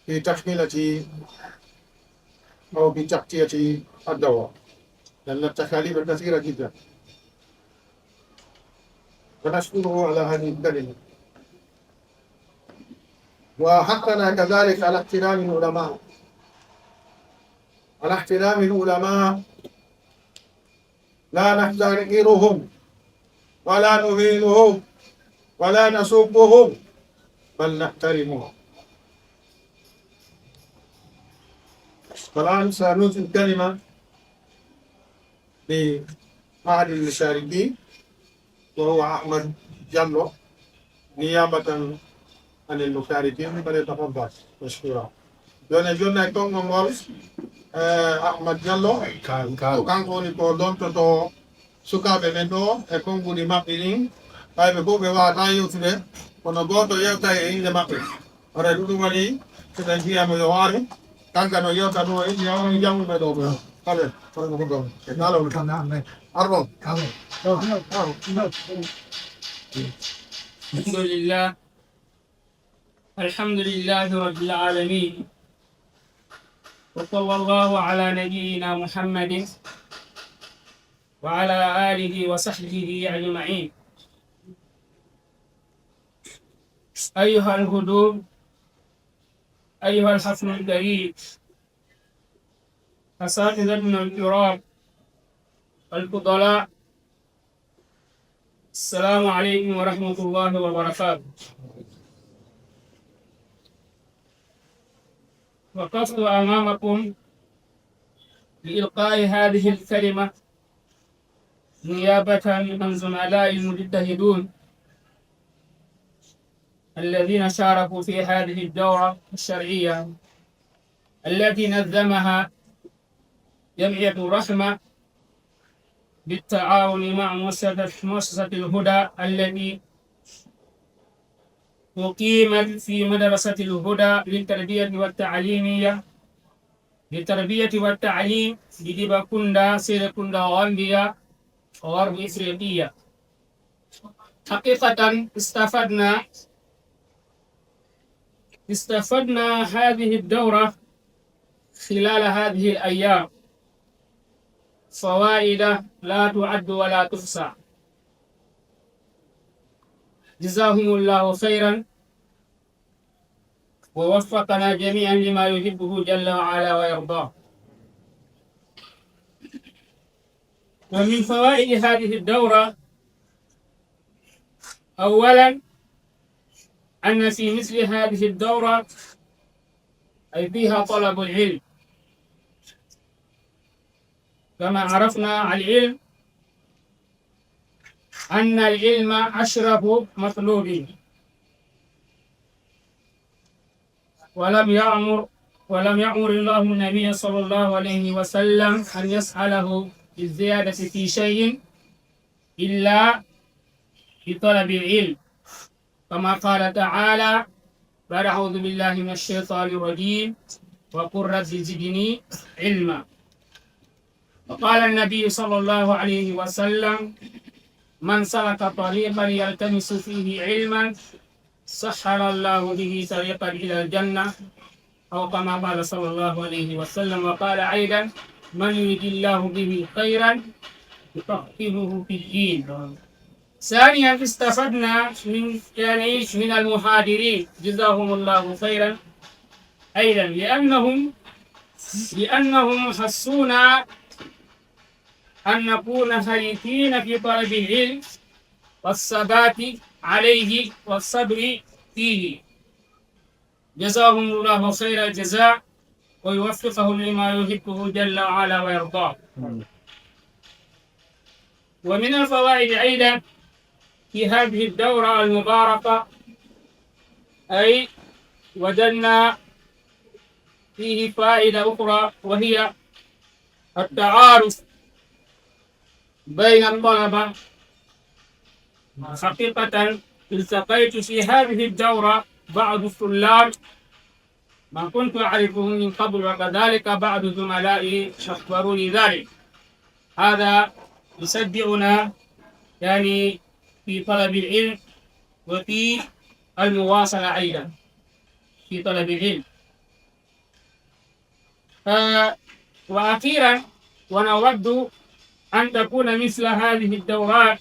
في تكملة أو بتغطية الدورة، لأن التكاليف كثيرة جدا، ونشكره على هذه الكلمة. وحقنا كذلك على احترام العلماء، على احترام العلماء، لا نحتقرهم ولا نهينهم ولا نسبهم، بل نحترمهم. فالآن سنوتي الكلمة لأحد المشاركين، وهو أحمد جلو، نيابة عن المشاركين، فليتفضل مشكورا. Joni, joni e konngol ngol, eh, Ahmad Diallo. Kan, kan. Ko kanko woni ko lontoto sukaaɓe men ɗo e konnguɗi maɓɓe ɗin. Ɓay ɓe fof ɓe waawata yewtude, kono gooto yewta e innde maɓɓe. Hoore ɗum, ɗum waɗi so ɓe njiya mo yo waare, kanka no yewta ɗum e innde o, jannguɓe ɗo ɓe. Kale, kono ko ɗum. E kala on. Arɗo. الحمد لله. الحمد لله رب العالمين. وصلى الله على نبينا محمد وعلى آله وصحبه أجمعين. أيها الحضور، أيها الحفل الكريم، أساتذتنا الكرام، الفضلاء، السلام عليكم ورحمة الله وبركاته. وقفت أمامكم لإلقاء هذه الكلمة نيابة عن زملائي المجتهدون الذين شاركوا في هذه الدورة الشرعية التي نظمها جمعية الرحمة بالتعاون مع مؤسسة، مؤسسة الهدى التي أقيمت في مدرسة الهدى للتربية والتعليمية، للتربية والتعليم بدبكوندا، سيركوندا، غامبيا، غرب إفريقيا. حقيقة استفدنا، استفدنا هذه الدورة خلال هذه الأيام فوائد لا تعد ولا تحصى. جزاهم الله خيرا ووفقنا جميعا لما يحبه جل وعلا ويرضاه. ومن فوائد هذه الدورة، أولا، أن في مثل هذه الدورة أي فيها طلب العلم، كما عرفنا العلم أن العلم أشرف مطلوب، ولم يأمر، ولم يأمر الله النبي صلى الله عليه وسلم أن يسأله بالزيادة في شيء إلا بطلب العلم، كما قال تعالى بعد أعوذ بالله من الشيطان الرجيم، وقل رب زدني علما. وقال النبي صلى الله عليه وسلم: من سلك طريقا يلتمس فيه علما سهل الله به طريقا إلى الجنة، أو كما قال صلى الله عليه وسلم. وقال أيضا: من يرد الله به خيرا يفقهه في الدين. ثانيا، استفدنا من، يعني، من المحاضرين، جزاهم الله خيرا أيضا، لأنهم، لأنهم حثونا أن نكون حريصين في طلب العلم والثبات عليه والصبر فيه. جزاهم الله خير الجزاء ويوفقهم لما يحبه جل وعلا ويرضاه. ومن الفوائد أيضا في هذه الدورة المباركة، أي وجدنا فيه فائدة أخرى، وهي التعارف بين الطلبة. حقيقة، التقيت في هذه الدورة بعض الطلاب ما كنت أعرفهم من قبل، وكذلك بعض زملائي أخبروني ذلك. هذا يشجعنا، يعني، في طلب العلم وفي المواصلة أيضًا في طلب العلم. آه، وأخيرًا، ونود أن تكون مثل هذه الدورات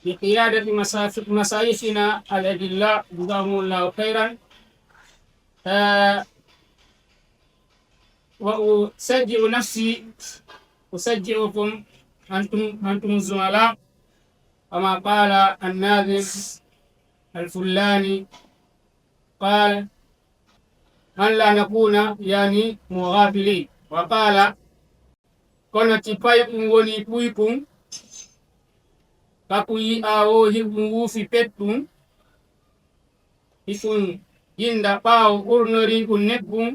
بقيادة مسا-، مشايخنا الأجلاء، جزاهم الله خيرًا. آه، وأشجع نفسي، أشجعكم أنتم، أنتم الزملاء، كما قال الناظم الفلاني، قال: أن لا نكون، يعني، مغافلين. وقال: kono ti payɗum woni puykun, kaku yi'aawo hiɓum wuufi petɗum, hiɓum jinda ɓaawo ɓurnoriiɗum nebbum.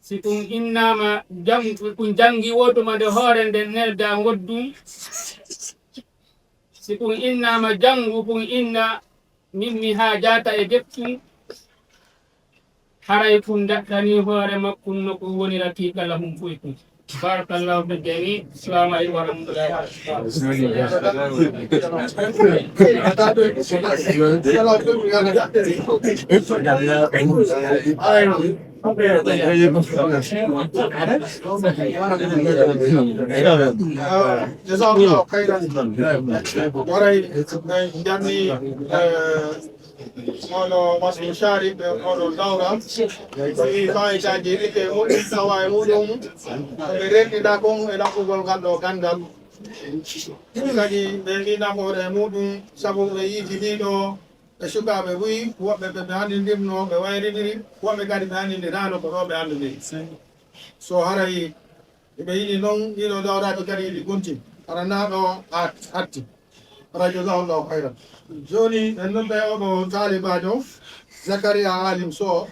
Si ɗum innaama jang-, ɗum janngi wootuma nde hoore nden nelda ngoddum. Si ɗum innaama janngu, ɗum inna min mi haajaata e deftum. Haray ɗum daɗɗanii hoore makkum no ɗum wonira kiikala hum puykun. بارك الله في الجميع. السلام عليكم ورحمة الله وبركاته. Jazakallahu khairan. Waray, en njanni, eh, Mawɗo Mas'ud Sharif e oɗo dawra. Ɓe fii faayidaaji ɗiɗi e muɗum, tawa e muɗum ɓe renndinta kon e ɗaɓɓugol ngal ɗo ganndal. Kadi ɓe ngi nafoore e muɗum, sabu ɓe yiitinii ɗo e sukaaɓe buy, woɓɓe ɓe ɓe anndindirno, ɓe wayrindiri, woɓɓe kadi ɓe anndindiraano ko ɗo ɓe anndindiri. So haray Iɓe yiɗi noon ɗiɗo dawraaɓe kadi ɗi gonti. Hara naa ɗo at-, atti. Hara jazahullahu khairan. Jooni en nodday oɗo taalibaajo, Zakaria Alim Sow.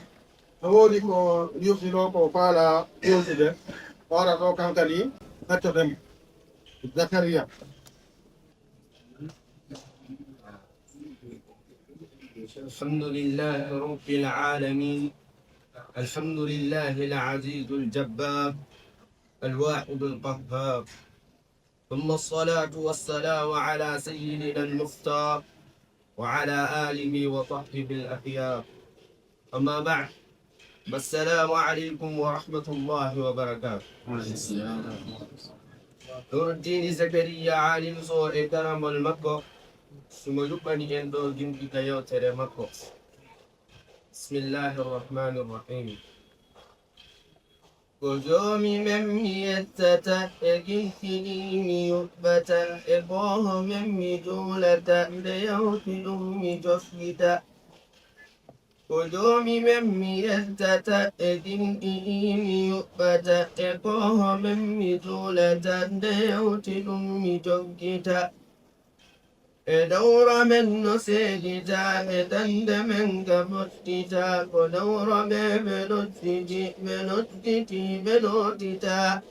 No woodi ko yuɓɓi ɗo ko faala yewtude. O ara ɗo kankani, accoɗen mo. Zakaria. الحمد لله رب العالمين. الحمد لله العزيز الجبار. الواحد القهار. ثم الصلاة والسلام على سيدنا المختار وعلى آله وصحبه الأخيار. أما بعد، السلام عليكم ورحمة الله وبركاته. Nuruddini Zakariya Alim Sow e daramol makko, sumo yuɓɓani en ɗo gimɗita yewtere makko. بسم الله الرحمن الرحيم. Ko joomi men mi yettata, e gilɗi ɗi mi yuɓɓata, e kooho men mi juulata, nde yawti ɗum mi jokkita. Ko joomi men mi yettata, e gilɗi ɗi mi yuɓɓata, e kooho men mi juulata, nde yawti ɗum mi jokkita. E dawra men no seedita, e dande men ka fottita, ko dawra ɓe ɓe nodditi, ɓe nodditi, ɓe nootita.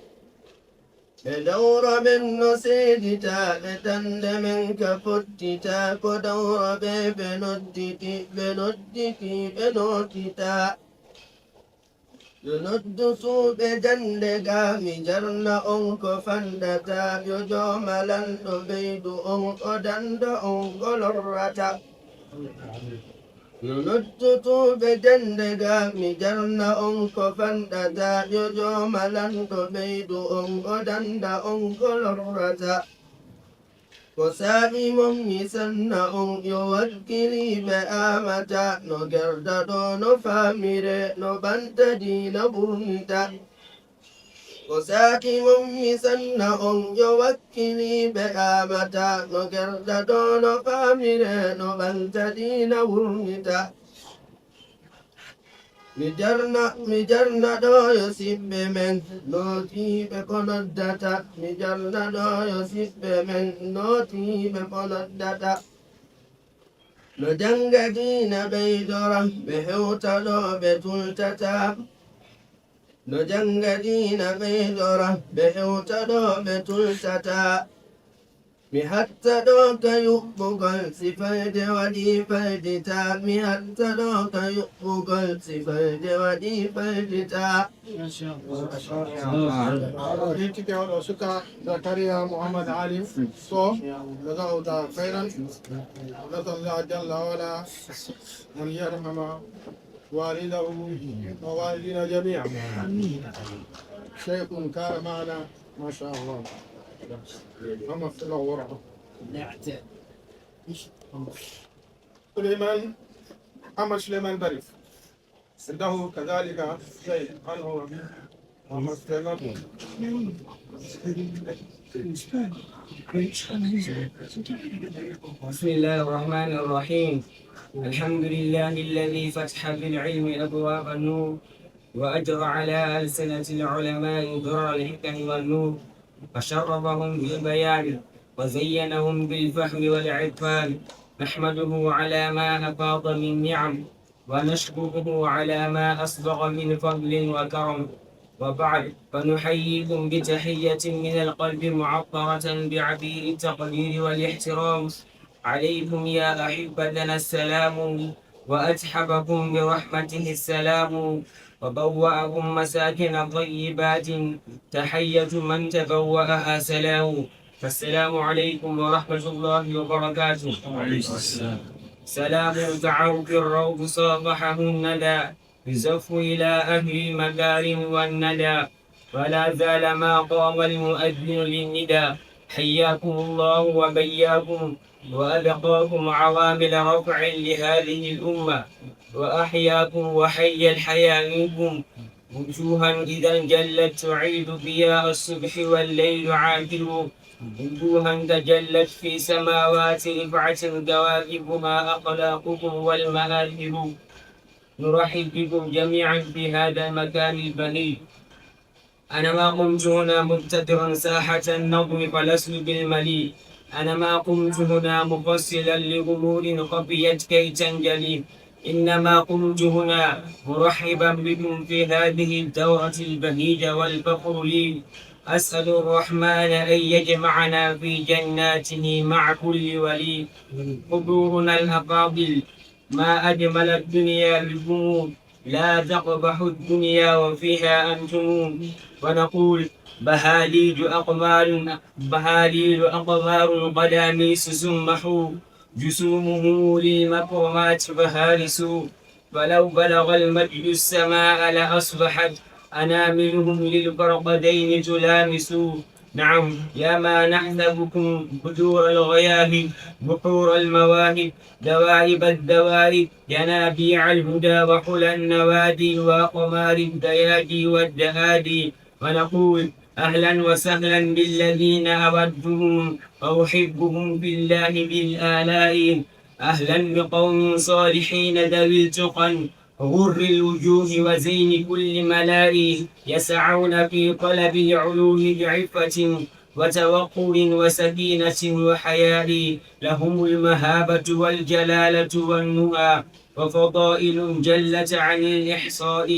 E dawra men no seedita, e dande men ka fottita, ko dawra ɓe ɓe nodditi, ɓe nodditi, ɓe nootita. Yo noddu suuɓe jannde ga, mi jarna on ko fanɗata. Yo jooma lanɗo ɓeydu on, o dannda on ko lorrata. Yo noddu suuɓe jannde ga, mi jarna on ko fanɗata. Yo jooma lanɗo ɓeydu on, o dannda on ko lorrata. Ko saa'i mon mi sanna on, yo wakkiliiɓe aamata, no gerda ɗo no faamire, no ɓanta diina ɓurnita. Ko saa'i mon mi sanna on, yo wakkiliiɓe aamata, no gerda ɗo no faamire, no ɓanta diina ɓurnita. Mi jarna, mi jarna ɗo yo siɓɓe men, nootiiɓe ko noddata. Mi jarna ɗo yo siɓɓe men, nootiiɓe ko noddata. No jannga diina ɓeydora, ɓe hewta ɗo ɓe tultata. No jannga diina ɓeydora, ɓe hewta ɗo ɓe tultata. Mi hatta ɗo ka yuɓɓugol, si falde waɗi faldita. Mi hatta ɗo ka yuɓɓugol, si falde waɗi faldita. Masha Allah. Masha Allah. Hintike oɗo suka Zakaria Muhammad Ali Sow, جزاه الله خيرا. نسأل الله جل وعلا أن يرحم والده ووالدينا جميعا. شيخ كان معنا، ما شاء الله. اللهم اغفر له وارحمه. سليمان، محمد سليمان بريف. عنده كذلك شيء عنه. محمد سليمان. بسم الله الرحمن الرحيم. الحمد لله الذي فتح بالعلم أبواب النور، وأجرى على ألسنة العلماء درر الحكم والنور، وشرفهم بالبيان، وزينهم بالفهم والعرفان. نحمده على ما أفاض من نعم، ونشكره على ما أسبغ من فضل وكرم. وبعد، فنحييكم بتحية من القلب معطرة بعبير التقدير والاحترام. عليكم يا أحبتنا السلام، وأتحبكم برحمته السلام، وبوأكم مساكن طيبات، تحية من تبوأها سلام. فالسلام عليكم ورحمة الله وبركاته. وعليكم السلام. سلام تعرف الروض صافحه الندى، يزف إلى أهل المكارم والندى، ولا زال ما قام المؤذن للندى. حياكم الله وبياكم وأبقاكم عوامل رفع لهذه الأمة، وأحياكم وحيا الحيا منكم، وجوها إذا جلت تعيد ضياء الصبح والليل عاكر، وجوها تجلت في سماوات رفعة كواكبها أخلاقكم والمآثر. نرحب بكم جميعا في هذا المكان البهي. أنا ما قمت هنا مبتدرا ساحة النظم فلست بالمليء. أنا ما قمت هنا مفصلا لأمور خفيت كي تنجلي. إنما قمت هنا مرحبا بكم في هذه الدورة البهيجة والفخر لي. أسأل الرحمن أن يجمعنا في جناته مع كل ولي. حضورنا الأفاضل، ما أجمل الدنيا بكم، لا تقبح الدنيا وفيها أنتم. ونقول: بهاليج أقمار، بهاليج أقمار قد أميس سمحوا، جسومهم للمكرمات فهارسوا، فلو بلغ المجد السماء لأصبحت أناملهم للفرقدين تلامس. نعم، يا ما نحسبكم بدور الغياهب، بحور المواهب، دوائب الدوائب، ينابيع الهدى وحلى النوادي وأقمار الدياجي والدآدي، ونقول: أهلا وسهلا بالذين أودهم وأحبهم في الله بالآلاء. أهلا بقوم صالحين ذوي التقى غر الوجوه وزين كل ملاء، يسعون في طلب العلو بعفة وتوقر وسكينة وحياء، لهم المهابة والجلالة والنهى، وفضائل جلت عن الإحصاء،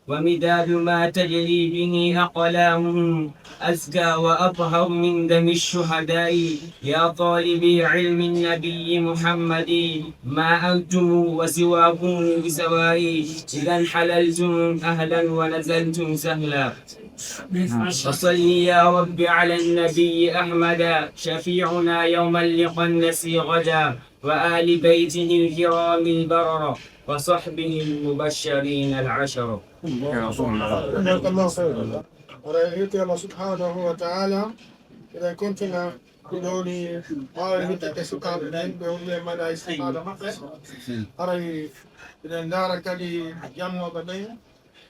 ومداد ما تجري به أقلامهم أزكى وأطهر من دم الشهداء. يا طالبي علم النبي محمد، ما أنتم وسواكم بسواء، إذا انحللتم أهلا ونزلتم سهلا. وصل يا رب على النبي أحمد، شفيعنا يوم اللقاء النسي غدا، وآل بيته الكرام البررة، وصحبه المبشرين العشرة. جزاك الله خيرا. Aɗa yetti Allah subhanahu wa ta'ala. Eɗen kontina ko ɗowni ɓaawo yettude sukaaɓe ɓen, ɓe woni e mbaɗa e sukaaɓe maɓɓe. Aray eɗen ndaara kadi janngooɓe ɓen,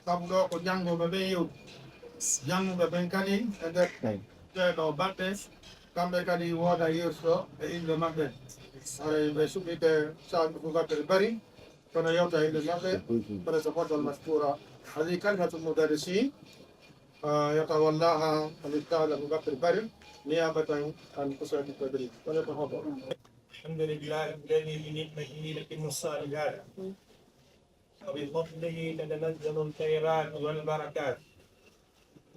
sabu ɗo ko janngooɓe ɓen yewti. Jannguɓe ɓen kadi e nder ɗee ɗo baɗɗe, kamɓe kadi wooda yeewtude e innde maɓɓe. Aray ɓe suɓike Saadu Bubakar Bari. Kono yewta e nder maɓɓe, kono so fotol maskura. هذه كلمة المدرسين، آه، يتولاها الأستاذ أبو بكر بري نيابة عن أسرة التدريس. وليتفضل. الحمد لله الذي بنعمته تتم الصالحات وبفضله تتنزل الخيرات والبركات.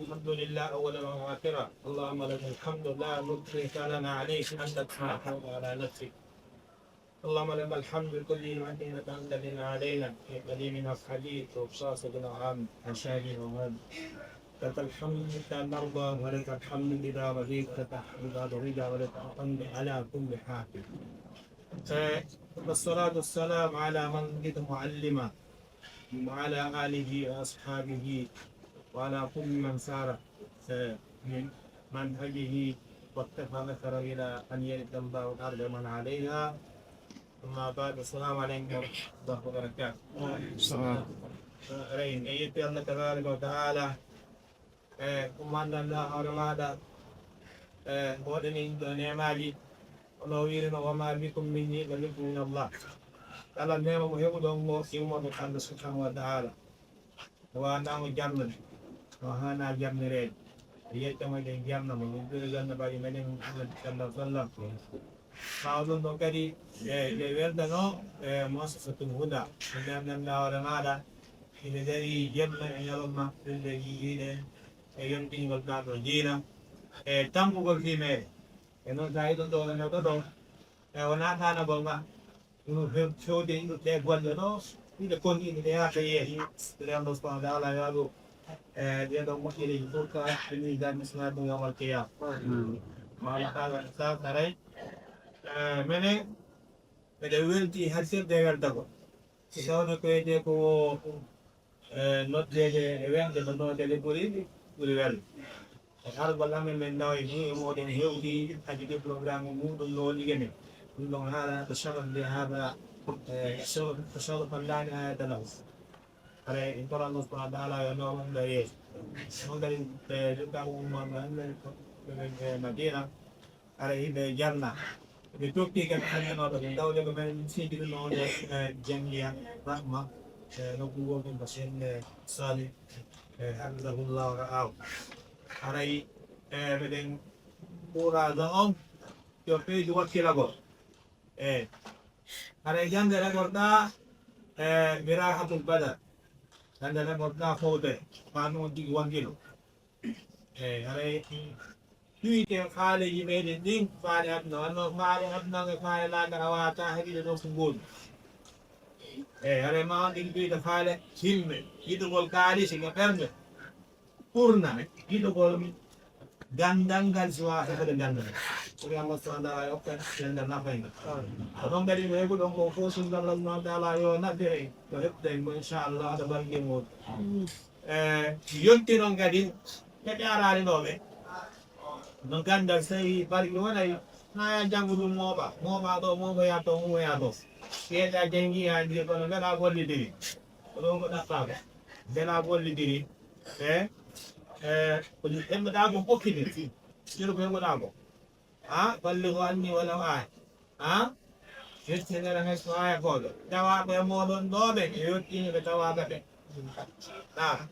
الحمد لله أولا وآخرا. اللهم لك الحمد لا نحصي ثناء عليك أنت كما أثنيت على نفسك. اللهم لك الحمد بكل نعمة أنعمت بها علينا في قديمنا الحديث وخصاصة العام أشهد وأن لك الحمد حتى نرضى ولك الحمد إذا رضيت لك الحمد بعد الرضا ولك الحمد على كل حال. والصلاة والسلام على من ولد معلما وعلى آله وأصحابه وعلى كل من سار من منهجه واقتفى أثره إلى أن يرث الله الأرض ومن عليها. أما بعد، السلام عليكم ورحمة الله وبركاته. Rey en yetti Allah tabaraka wa taala, e ummanɗo Allah hoore maaɗa, e waɗani ɗo neemaaji, ono wiirino: "Wa ma bikum min ni'matin fa min Allah." Kala neema mo heɓuɗon mo, immorde Allah subhanahu wa taala. O waawanaama jarnude, o haanaa jarnireede. E yettama ɗen jarna mo, min ɓuri ganna baaji meɗen Muhammad sallallahu alaihi wasallam. Ɓaawo ɗum ɗon kadi, e, ɓe weldanoo, e, Muassasatul Huda. Ɓe nannan hoore maaɗa, hiɓe darii jemma e ñalawma, ɗum ɓe jiiɗe e yontingol kaa ɗo diina, e tambugol fii meere. E noon, so a yiɗo ɗo, e no ɗo ɗo, e wonaa ɗaanagol ma. Ɗum few-, fewde ɗum ɗe golle ɗo, ɗiɗe kon ɗiɗi ɗe yaata yeeso. Ɗe Allah subhanahu wa ta'ala yo waɗu, e, ɗee ɗoo moƴƴereeji fof ka mizan hasanaati yawmal qiyaama. Wala kala sa saray. E, menen, miɗen weltii harsirde e weltagol. Si tawno ko wiyetee ko, e, noddeede e welde no noddee ɓuri, ɓuri welde. E argol amen, men nawa e buy e mooɗon hewti addude programme muuɗum no woni gene. Ɗum ɗon haala ko sabab nde haala, e, sabab, ko sabab ko laani ayata law. Hara en toro Allah subhanahu wa ta'ala yo nawam ɗo yeeso. On kadi, e, jokka umma men, men, men, e, Madina. Hara hiɓe janna. Ɓe tokki kadi hannde noon, ɓe tawde ko men sijiri noon, e, Jangiya Rahma, e, nokku gootum ko Sehil, e, Salih, e, hafidahullah wa ra'ahu. Haray, e, meɗen ɓuraɗo on, yo ɓeydu wakkilagol. E, haray jannde ragorɗa, e, Birahatul Badar. Jannde ragorɗa fowde, ma ɗum on tigi wakkilo. Eey, haray ɗuyte faaleeji meɗen ɗin, faale aduna, wonno faale aduna e faale laakara waawata heɓude ɗo ko ngoodi. Eey, haray ma on ɗin ɗuyta faale himme, yiɗugol kaalisi e ɓernde, ɓurna yiɗugol ganndal ngal si waawa heɓude ganndal. Ko Allah subhanahu wa ta'ala hokka ganndal nafayngal. Ko ɗon kadi mo heɓuɗon ko fof, so Allah subhanahu wa ta'ala yo naɓɓire, yo heɓude mo, inchallah, aɗa barke mo. E, yonti noon kadi, ɓe ɓe araani ɗo ɓe. No ganndal, so tawi barki wonay, na ya janngu ɗum mooɓa, mooɓa ɗo, mooɓoya to, mooɓoya to. Ɓeeɗa janngi haa ndi, kono mbela gollidiri. Ko ɗon ko ɗaɓɓaako. Mbela gollidiri. E, e, ko ɗi hemɓeɗaa ko hokkidi. Siro ko hemɓeɗaa ko. Ha? Ballighu anni walaw aya. Ha? Yettinere hay so aya gooto. Tawaaɓe e mooɗon ɗo ɓe, e yottiiɓe ɓe tawaaɓe ɓe. Ha?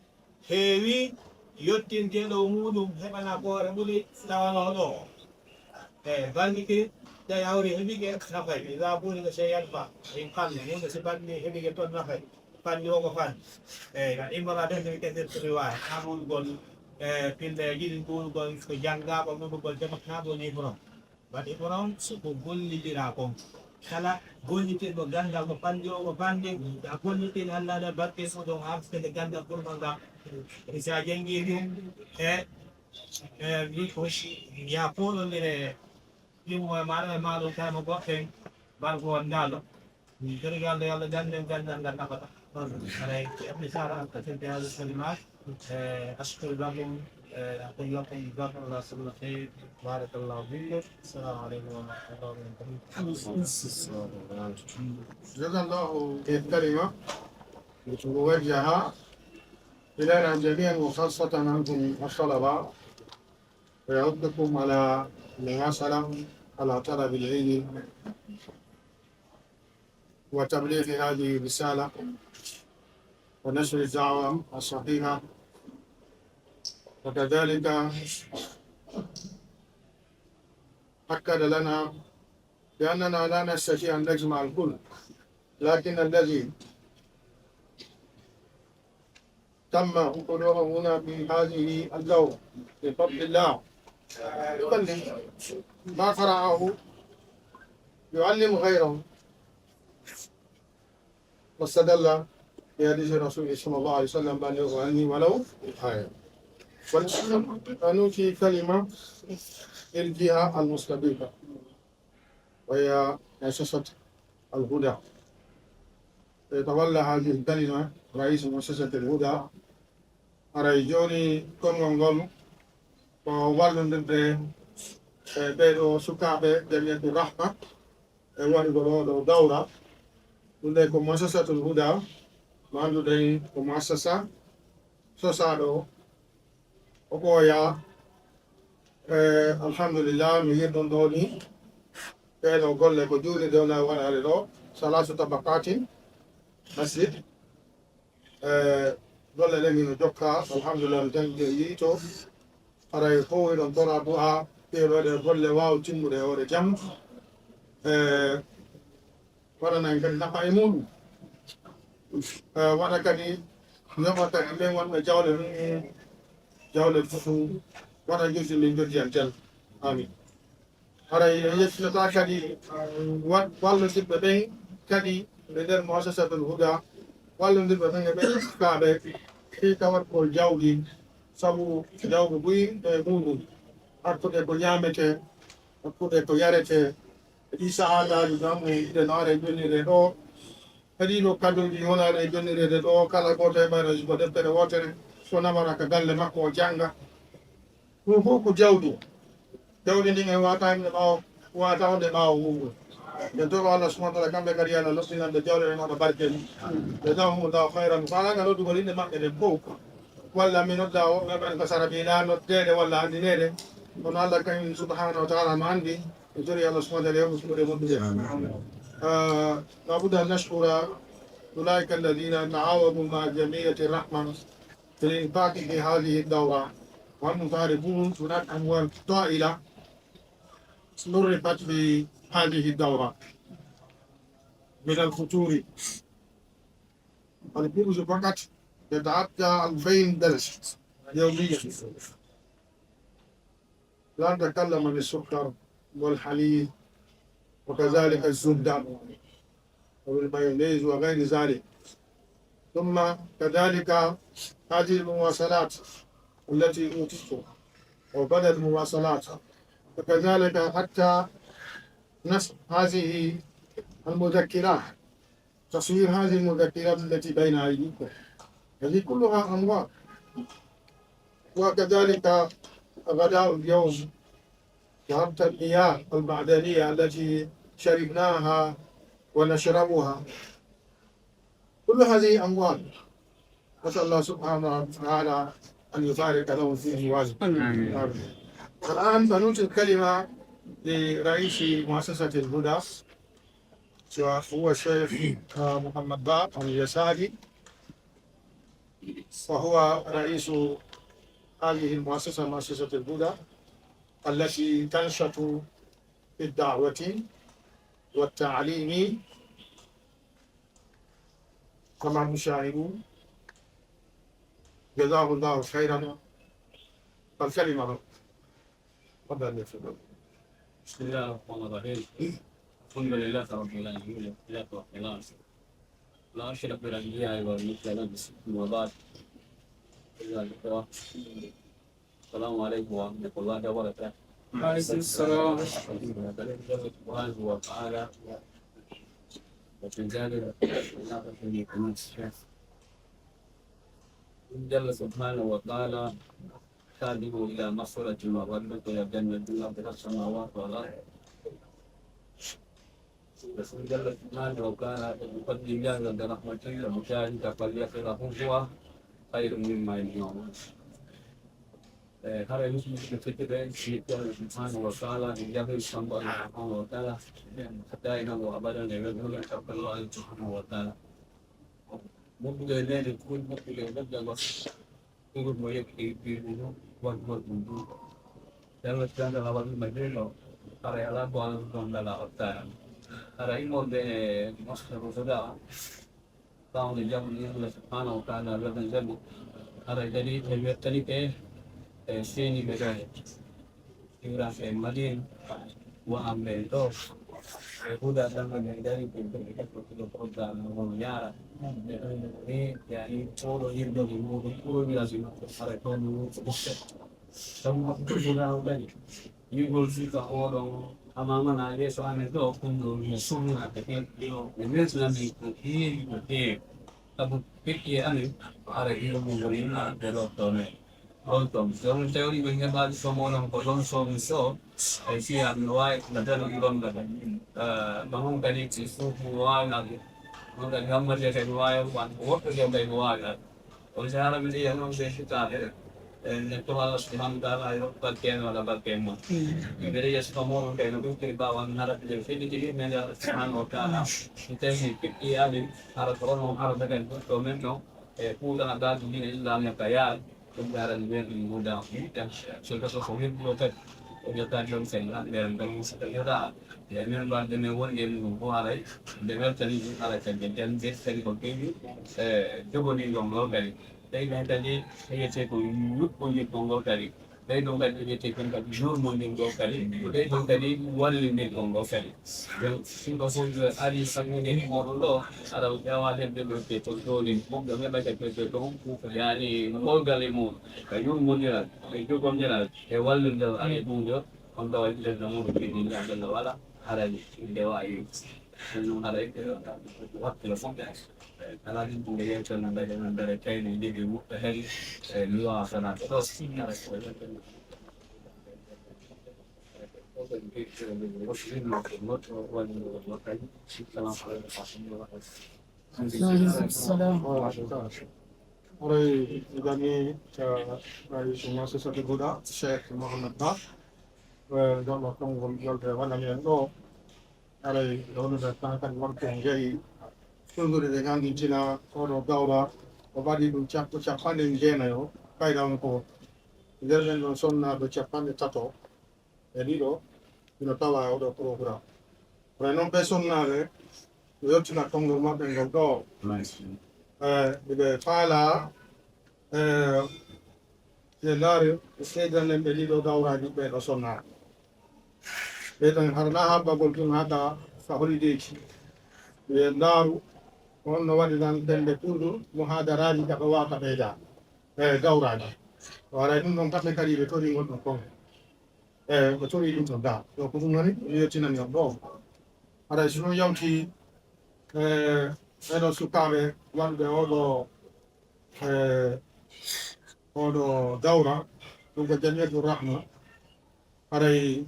Heewi yottinteeɗo o muuɗum heɓana ko hoore ɓuri tawanoo ɗo. E, bannge ki, tawi hawri heɓike nafay. Iza burika shay'an fa in qalla. Huunde si bannge heɓike toon nafay. Fanni o ko fanni. Eey, a immora ɓen ɓe kese riwaaya. Haa ɗuuɗugol, e, pille ɗiɗi ɗuuɗugol ko janngaa, ko ɗuuɗugol jama, haa ɗo ni ko noon. Waɗi ko noon, so ko gollidiraa kon. Kala gollitirɗo ganndal ko fanni o ko fanni, a gollitir Allah na barke so ɗon arsude ganndal ɓurɗo ngal. E si a janngii ɗum, e, e, mi ko si, ya foolondire ɗum e maaɗa e maaɗum kay mo goɗɗen, barko on ndaalo. Min kadi yo Allah, yo Allah dannden ganndal ngal nafata. Haray, Ibn Sa'd al-Qasir bi hadhihi al-kalimat, eh, ashkuru lakum, eh, aqulu lakum jazakumullahu khayran, barakallahu fikum. Assalamu alaikum wa rahmatullahi wa barakatuh. جزا الله الكلمة الموجهة إلينا جميعا وخاصة أنتم الطلبة، ويعودكم على مواصلة على طلب العلم وتبليغ هذه الرسالة ونشر الدعوة الصحيحة. وكذلك أكد لنا لأننا لا نستطيع أن نجمع الكل، لكن الذي تم حضوره هنا في هذه الدورة بفضل الله، يبلغ ما قرأه، يعلم غيره، واستدل بحديث رسول صلى الله عليه وسلم: بلغوا عني ولو آية. ونوتي كلمة للجهة المستضيفة، وهي مؤسسة الهدى. يتولى هذه الكلمة رئيس مؤسسة الهدى. Haray jooni konngol ngol ko wallondirde e ɓee ɗoo sukaaɓe Jamiyatu Rahma e waɗugol oo ɗoo dawra. Ɗum ɗo ko Muassasatul Huda, mo annduɗen ko muassasa sosaaɗo o ɓooyaa. E, alhamdulillah, mi yiɗi ɗum ɗoo ni. Ɗee ɗoo golle ko juulirde on waɗaade ɗoo, salaasu tabaqaatin masjid. E, golle ɗen ina jokka, alhamdulillah, no janngi e yiito. Haray fof eɗon tora du'a, ɗee ɗoo ɗe golle waawa timmude e hoore jam. E, waɗana en kadi nafa e muɗum. E, waɗa kadi, neɓa kadi ɓen wonɓe jawle mum, jawle fof, waɗa joddi min joddi en tel. Amin. Haray en yettinata kadi wa-, wallondirɓe ɓen kadi e nder Muassasatul Huda, wallondirɓe ɓen e ɓen sukaaɓe, fii tawat ko jawdi, sabu jawdi buy e muɗum, hakkunde ko ñaametee, hakkunde ko yaretee, e ɗii sahaataaji ɗon, e ɗen hoore jonnirde ɗoo, kadi ɗo kadooji wonaaɗo e jonnirde ɗoo, kala gooto e mayre ko deftere wootere, so namara ka galle makko o jannga. Ɗum fof ko jawdi. Jawdi ndin en waata himɓe ɓaawo, waata wonde ɓaawo muɗum. Ɓe toro Allah subhanahu wa ta'ala, kamɓe kadi Allah lottinande jawle ɗen, waɗa barke. Jazahumullahu khairan. Ko alaa ngal noddugol innde maɓɓe ɗen fof. Walla mi nodda woɓɓe ɓen ko sara mi la noddeede walla anndineede. Kono Allah kañum subhanahu wa ta'ala no anndi. En tori Allah subhanahu wa ta'ala yo mo suɓude moƴƴude. Ah, لابد أن نشكر أولئك الذين تعاونوا مع جمعية الرحمة في الإنفاق في هذه الدورة. والمضاربون هناك أموال طائلة صرفت في هذه الدورة من الفطور. الخبز فقط يتعدى ألفين درهم يوميا. لا نتكلم عن السكر والحليب وكذلك الزبدة والمايونيز وغير ذلك. ثم كذلك هذه المواصلات التي أوتيتم وبدل المواصلات، وكذلك حتى نصب هذه المذكرات، تصوير هذه المذكرات التي بين أيديكم، هذه كلها أموال. وكذلك غداء اليوم، وحتى المياه المعدنية التي شربناها ونشربها، كل هذه أموال. نسأل الله سبحانه وتعالى أن يبارك لهم في أموالهم. آمين. آمين. الآن سنعطي الكلمة لرئيس مؤسسة الهدى، وهو الشيخ محمد باب اليساري، وهو رئيس هذه المؤسسة، مؤسسة الهدى، التي تنشط في الدعوة والتعليم كما تشاهدون. جزاه الله خيرا. فالكلمة له. تفضل يا فندم. بسم الله الرحمن الرحيم. الحمد لله رب العالمين، والصلاة والسلام على أشرف الأنبياء والمرسلين، وبعد. أيها الإخوة، السلام عليكم ورحمة الله وبركاته. وعليكم السلام. سبحانه وتعالى، وتنزل جل سبحانه وتعالى، سابقوا إلى مغفرة من ربكم وجنة عرضها السماوات والأرض. Rasul Jalla subhanahu wa ta'ala, e fadli Jalla, e rahmatihi, e mujaahida, falyafrahu huwa khayrun mimma yajma'un. E, hara musulmi ɓe fedde ɓe, si Jalla subhanahu wa ta'ala, en jaɓi samba Allah subhanahu wa ta'ala, hatta ina o abadan e welgol e tappal Allah subhanahu wa ta'ala. Moƴƴude e nene, ko woni moƴƴude e moƴƴal makko. Ɗum mo yetti ɗiɗum, won moƴƴum ɗum. Yalla tanda la wal ma delo. Haray alaa ko Allah subhanahu wa taala ottaani. Haray immorde e mosɗe ko soda on, tawde jam ni Allah subhanahu wa taala, Allah ben jam. Haray kadi ɓe wettani ɓe, e seeni ɓe ɗo e Ibrahim e Madina, wa am ɓe ɗo. E huda ɗan ɓe dari ko ɓe ko programme on yaara. Ɓe ɗon ni yani oɗo yirde ko muɗum ko wilaji makko. Haray ko ɗum ko sabu ko ɗum ko ɗum. Yigol sika oɗon amamana yeeso amen ɗo, ɗum ɗo yo sunna ɓe heɓi ɗo ɓe weltinani ko heewi ko heewi. Sabu feƴƴi e amen, hara yurmo ngol yimma ɓe ɗo ɗo men. Ɗon ɗon. Jooni tawri ɓe ngeɓaali so moɗon ko ɗon somi so, e fiya no waawi no dano ɗon ɗon. Eh, ɗon on kadi si suufu no waawi ngal. Ɗon kadi hammadiya kadi no waawi wan. Woɓɓe kadi no waawi ngal. On si haala mbiɗa yiya noon ɓe sukaaɓe, e nde to Allah subhanahu wa taala yo barke en walla barke en mon. Mbiɗa yiya sukaaɓe mon kay no ɗum tiri ɓaawa min haala ɓe felliti ɓe men Allah subhanahu wa taala. Si tawi min piɗɗi amin, hara ko onon hara dagan ɗo men ɗo, e kuuɗana daadu ndin e Islam e ka yaal, ɗum darani men ɗum nguurndam ɗum. So tawi ko wirduɗo kadi, o ƴettaaki on sen lamɓe en ɗon so tawi yoɗa. E men mbaɗde men wonde e mum ko haray, nde weltani ɗum haray kadi nden nden kadi ko kewi, e, jogoninɗon ɗo kadi. Tawi ɗon kadi, ɓe wiyetee ko yuɓɓondirɗon ngol kadi. Ɓay ɗon kadi, ɓe wiyetee kon kadi yurmondirgol kadi. Ɓay ɗon kadi, wallindirgol ngol kadi. Donc, ɗum ɗo fof, ari sangude e moɗon ɗo, ara ƴeewa hedde ɗo te to ɗoni, moƴƴo heɓa kadi ɓe ɗon, yani, golgal e mum, ka yurmondiral, e jogondiral, e wallindiral, ara e ɗum ɗo, on ɗo waɗi nder no muɗum, ɓe ɗin ɗan ɗon wala, haray nde wawi. Ɗum haray, wakkila fof ɓe. Alaa ɗum ko yewtere no mbaɗen no mbele kaydi ndigi muɓɓe heli, e luwa kana to ɗo. Aleykum salam. Haray mi gani ka raisi muassasati Huda, Cheikh Mohamed Ba. E, joɗɗo konngol yolde wonani en ɗo. Haray, wondude tan kadi wonko jeyi ɓurndude ɗe nganndintina oɗo gawra, o waɗi ɗum cappo, capanɗe jeenayo, kayɗa on ko nder ɓen ɗon sonnaaɓe capanɗe tato e ɗiɗo ino tawa e oɗo programme. Kono noon ɓe sonnaaɓe, ɓe yottina konngol maɓɓe ngol ɗo. E, ɓe faala, e, ɓe ndaari, ɓe seediranen ɓe ɗiɗo gawraaji ɓe ɗo sonnaaɓe. Ɓe tan hara na habbagol tun haka ka holideeji. Ɓe ndaaru, on no waɗi nan ɗen ɓe ɓurdu muhaadaraaji ka ɗo waata ɓeyda. E gawraaji. O haray ɗum ɗon kamɓe kadi ɓe tori ngol ɗon kon. E ɓe tori ɗum ɗon da. Donc ɗum woni, mi yettinani on ɗo. Haray si ɗum yawti, e, ɓeɗo sukaaɓe wonɓe oɗo, e, oɗo dawra, ɗum ko Jamiyatu Rahma. Haray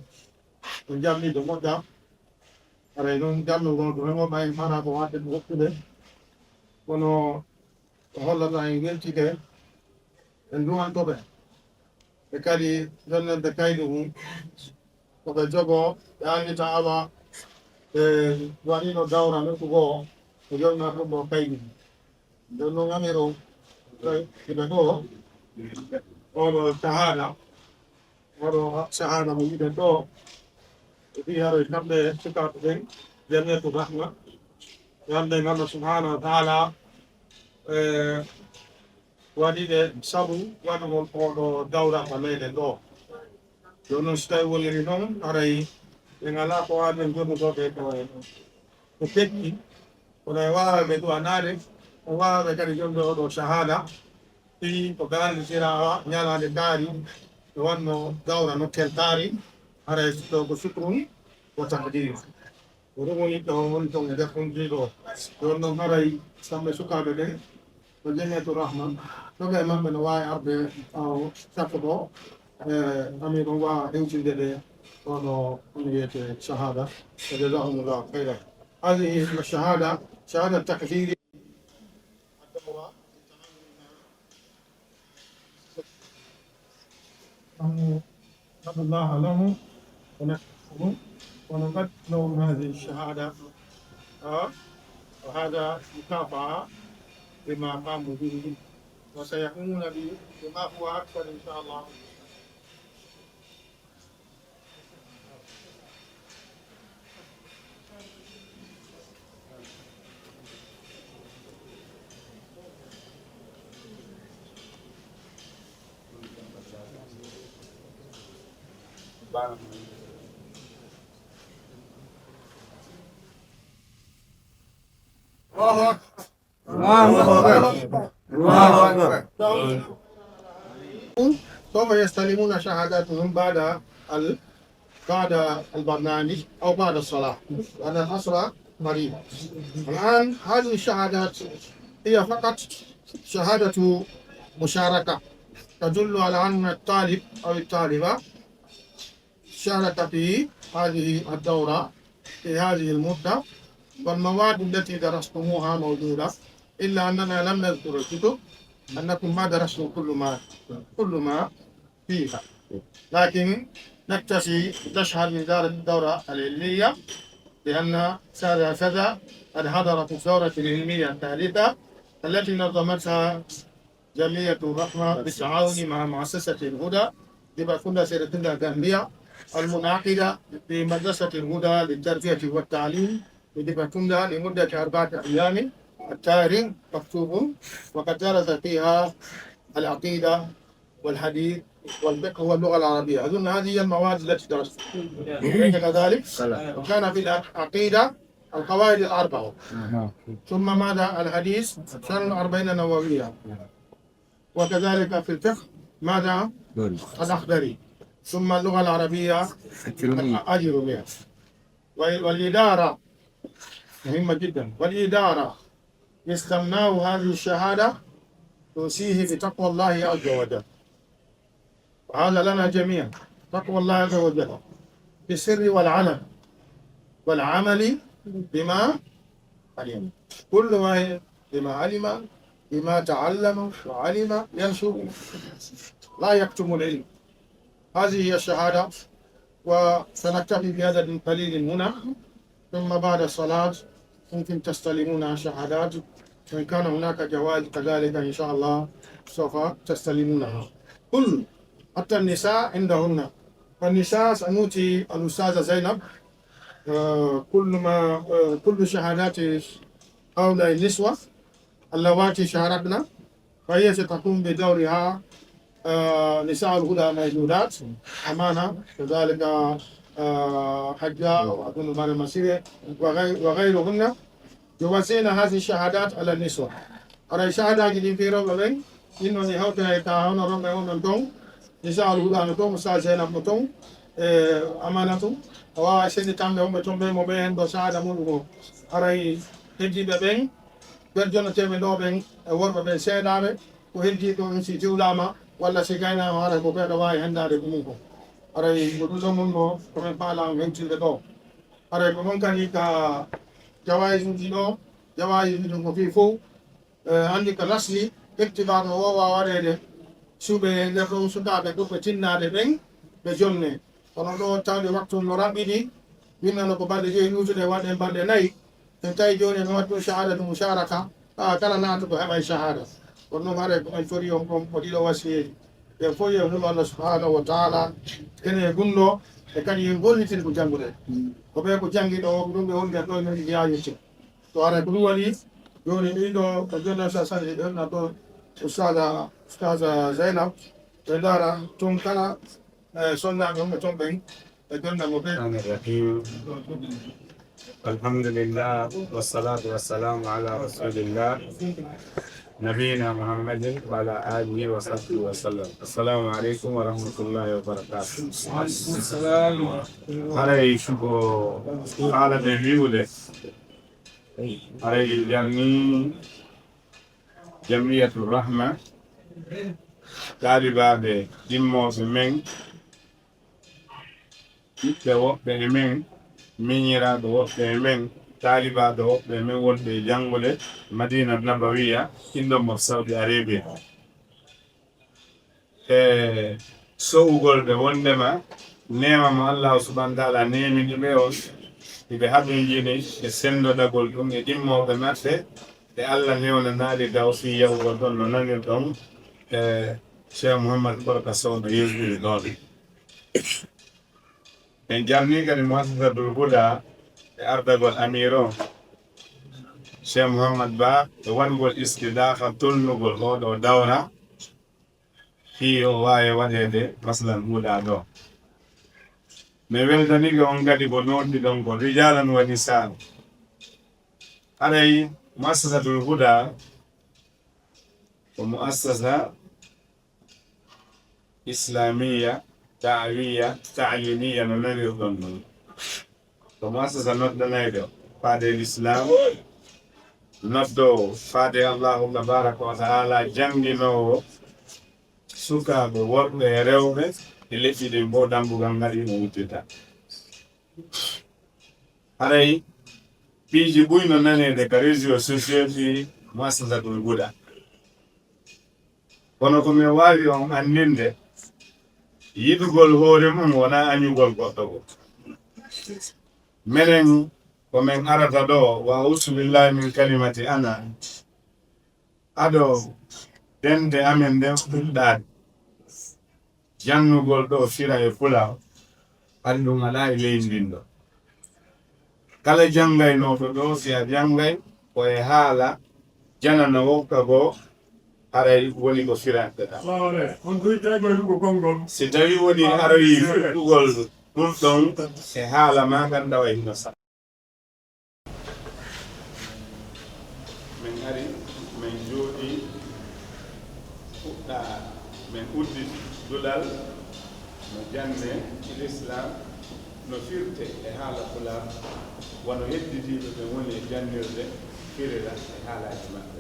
ko jammiiɗo moƴƴa. Haray noon jammi wonko hemo ɓay fara ko waɗde ko hokkude. Kono ko hollata en weltike, en duwanto ɓe. Ɓe kadi jonnande kaydi mum. Ko ɓe jogo, ɓe anndita awa, ɓe waɗino dawra nokku goo, ɓe jonna ɗum ɗo kaydi mum. Nden noon amiro, ɓe ɗo, oɗo shahada, oɗo shahada mo yiɗen ɗo, e fii haray kamɓe sukaaɓe ɓen, Jamiyatu Rahma, yande Allah subhanahu wa taala, e, waɗi ɓe sabu waɗugol oɗo dawra ka meɗen ɗo. Jooni noon, so tawi woniri noon, haray ɓe ngalaa ko waawi ɓe jonnugol ɓe ko, ko tekki. Kono e waawaa ɓe du'anaade, e waawaa ɓe kadi jonnde oɗo shahada. Fii ko gaalandiraa ñalaande taari, no wanno dawra nokkel taari, haray so ko sukrun wa takdir. Ko ɗum woni ɗo woni toon e nder ɗum ɗiɗo. Ɗoon noon haray kamɓe sukaaɓe ɓen, ko Jamiyatu Rahma, ɗo ɓe maɓɓe no waawi arde ɓaawo sappo ɗo, e, ami ɗum waawa hewtinde ɓe ɗo no ɗum wiyete shahada. Wa jazahumullahu khayran. هذه الشهادة، شهادة تقديرية. نحمد الله لهم ونشكرهم ونقدم لهم هذه الشهادة. آه، وهذا مكافأة لما قاموا به، وسيقومون ب-، بما هو أكثر إن شاء الله. الله أكبر. الله أكبر. الله أكبر. سوف يستلمون شهاداتهم بعد ال-، بعد البرنامج أو بعد الصلاة، لأن العصر قريب. الآن هذه الشهادات هي فقط شهادة مشاركة، تدل على أن الطالب أو الطالبة شارك في هذه الدورة في هذه المدة، والمواد التي درستموها موجودة، إلا أننا لم نذكر الكتب، أنكم ما درستم كل ما، كل ما فيها. لكن نكتفي، تشهد إدارة الدورة العلمية بأن سادة كذا قد حضر في الدورة العلمية الثالثة التي نظمتها جمعية الرحمة بالتعاون مع مؤسسة الهدى، لبكل سيرتنا غامبيا، المنعقدة في مدرسة الهدى للتربية والتعليم، لبكل لمدة أربعة أيام. التاريخ مكتوب، وقد درس فيها العقيدة والحديث والفقه واللغة العربية. أظن هذه هي المواد التي درست. أليس كذلك؟ وكان في العقيدة القواعد الأربعة. ثم ماذا؟ الحديث، شرح الأربعين النووية. وكذلك في الفقه ماذا؟ الأخضري. ثم اللغة العربية، الأجرومية. وال-، والإدارة مهمة جدًا. والإدارة استمناه هذه الشهادة توصيه بتقوى الله عز وجل. وهذا لنا جميعًا، تقوى الله عز وجل في السر والعلن، والعمل بما علم. كل ما، بما علم، بما تعلم وعلم ينشر، لا يكتم العلم. هذه هي الشهادة، وسنكتفي بعدد قليل هنا، ثم بعد الصلاة ممكن تستلمون شهادات، وإن كان هناك جوائز كذلك إن شاء الله سوف تستلمونها. كل، حتى النساء عندهن، فالنساء سنؤتي الأستاذة زينب، آه، كل ما، آه، كل شهادات هؤلاء النسوة اللواتي شاركن، فهي ستقوم بدورها. آه، نساء الهدى موجودات، أمانة، كذلك، آه، حجة، وأظن مريم مسيرة، وغي-، وغيرهن، يوزعن هذه الشهادات على النسوة. Haray shahadaaji ɗin fii rewɓe ɓen, ɗin non e hawta e ka hono rewɓe on ɗon ton, Nisa Alhuda no ton, Ustaz Zainab no ton, e Amanatu, o waawa senditanɓe wonɓe ton ɓe mo ɓe hen ɗo shahada muɗum o. Haray heddiiɓe ɓen, berjonoteeɓe ɗo ɓen, e worɓe ɓen seeɗaaɓe, ko heddii ɗo on si jiwlaama, walla si gaynaama, haray ko ɓeeɗo waawi henndaade ko mum ko. Haray ko ɗum ɗon woni ko, ko men faalaa on hewtinde ɗo. Haray ko non kadi ka jawaayisuuji ɗo, jawaayisuuji ko fii fow, e, anndi ko lasli, iktibaaru o woowaa waɗeede suɓe nder ɗon sukaaɓe ɓurɓe tinnaade ɓen, ɓe jonnee. Kono ɗo tawde waktu no raɓɓiɗi, winnano ko balɗe joyi luutuɗe, waɗen balɗe nayi. En tawi jooni en waɗi ɗum shahadatu musharaka, haa kala naatuɗo heɓay shahada. Kono ɗum haray ko en tori on kon ko ɗiɗo wasiyeeji. Ɓe fof yo hulu Allah subhanahu wa ta'ala, ene e gunndo, e kadi en gollitiri ko jannguɗen. Ko ɓe ko janngi ɗo, ko ɗum ɓe woni nder ɗo, men yaayirte. To haray ko ɗum waɗi, jooni ɗiɗo ko jonno sa sali ɓe na ɗo, Ustaza, Ustaza Zainab, ɓe ndaara toon kala, e, sonnaaɓe wonɓe toon ɓen, ɓe jonna mo ɓe. الرحمن الرحيم. الحمد لله، والصلاة والسلام على رسول الله، نبينا محمد وعلى آله وصحبه وسلم. السلام عليكم ورحمة الله وبركاته. Haray ko haala ɓe wi'ude, haray jarni Jamiyatu Rahma, taalibaaɓe ɗimmooɓe men, ɓiɓɓe woɓɓe e men, miñiraaɓe woɓɓe e men, taalibaaɓe woɓɓe e men wonɓe e janngule Madina Nabawiya, Kingdom of Saudi Arabia. E so'ugol ɓe wonndema neema mo Allahu subhanahu wa ta'ala neemini ɓe on, hiɓe haɓinjini e senndodagol ɗum e ɗimmooɓe maɓɓe, ɓe Allah newnanaali daw fii yahugol ɗon no nanirɗon, e Cheikh Mouhammad Korka Sow no yeewtiri ɗon. En jarnii kadi Muassasatul Huda e ardagol Amir on, Cheikh Mouhammad Ba, e waɗugol istidaafa tolnugol oo ɗoo dawra, fii o waawi waɗeede maslan huuɗaa ɗoo. Mi weltanike on kadi ko noottiɗon kon, rijaalan wa nisaan. Haray Muassasatul Huda ko muassasa islamiya, da'awiya, ta'limiya no nanirɗon ɗon. Ko muassasa noddanayɗo faade e Lislaam, noddoowo faade e Allahu tabaraka wa ta'ala, jannginoowo sukaaɓe worɓe e rewɓe e leƴƴi ɗin fow, dambugal ngal hino uddita. Haray piiji buy no naneede ka réseaux sociaux ɗi Muassasatul Huda. Kono ko min waawi on anndinde, yiɗugol hoore mum wonaa añugol goɗɗo goo. Menen ko min arata ɗoo, wa ausu billahi min kalimati ana, ado dende amen nden fuɗɗaade jannugol ɗoo fira e Pulaar, hari ɗum alaa e leydi ndin ɗoo. Kala janngaynooɗo ɗoo, si a janngay ko e haala janana wokka goo, haray woni ko firante ɗaa. Waawre, on duy taƴoy ɗum ko konngol. Si tawii woni aroyi fuɗɗugol ɗum ɗon e haala maa kan, tawa hino sa. Min ari, min jooɗii, fuɗɗaa, min udditi duɗal no jannee Lislaam no firtee e haala Pulaar, wano hedditiiɓe ɓen woni e jannirde firira e haalaaji maɓɓe.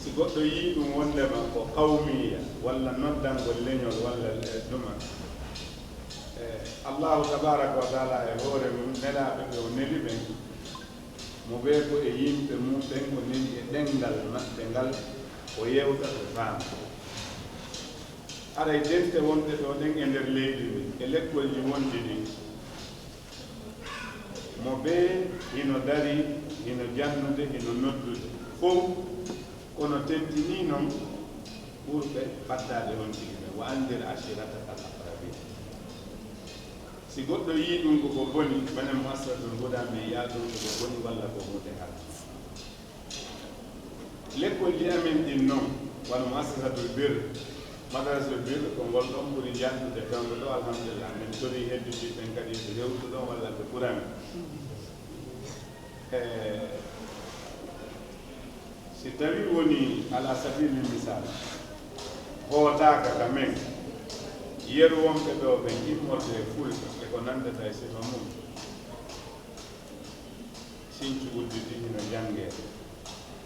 Si goɗɗo yii ɗum wonndema ko qawmiya walla noddangol leñol walla, eh, ɗuma, eh, Allahu tabaraka wa taala e hoore mum, nelaaɓe ɓe o neli ɓen, mo bee ko e yimɓe mum ɓen o neli e ɗemngal maɓɓe ngal, o yewta, ɓe faama. Haray dente wonɗe ɗoo ɗen e nder leydi ndin, e lekkolji wonɗi ɗin, mo bee hino darii, hino jannude, hino noddude fow, kono tentinii non ɓurɓe ɓaddaade on tigi ɓen, wa andir ashirataka al aqrabin. Si goɗɗo yii ɗum ko ko boni, menen Muassasatul Huda, min yi'aa ɗum ko ko boni walla ko huunde haram. Lekkolji amen ɗin non, wano Muassasatul Birr, Madrasatul Birr, ko ngol ɗon ɓuri jannude fewndo ɗoo, alhamdulillah. Min torii hedditiiɓe ɓen kadi ɓe hewtu ɗon walla ɓe ɓura min. Eh, si tawii woni, ala sabili misal, hootaaka ka men, yeru wonɓe ɗoo ɓen immorde e Fulɓe e ko nanndata e sifa mum, sincu udditi hino janngee.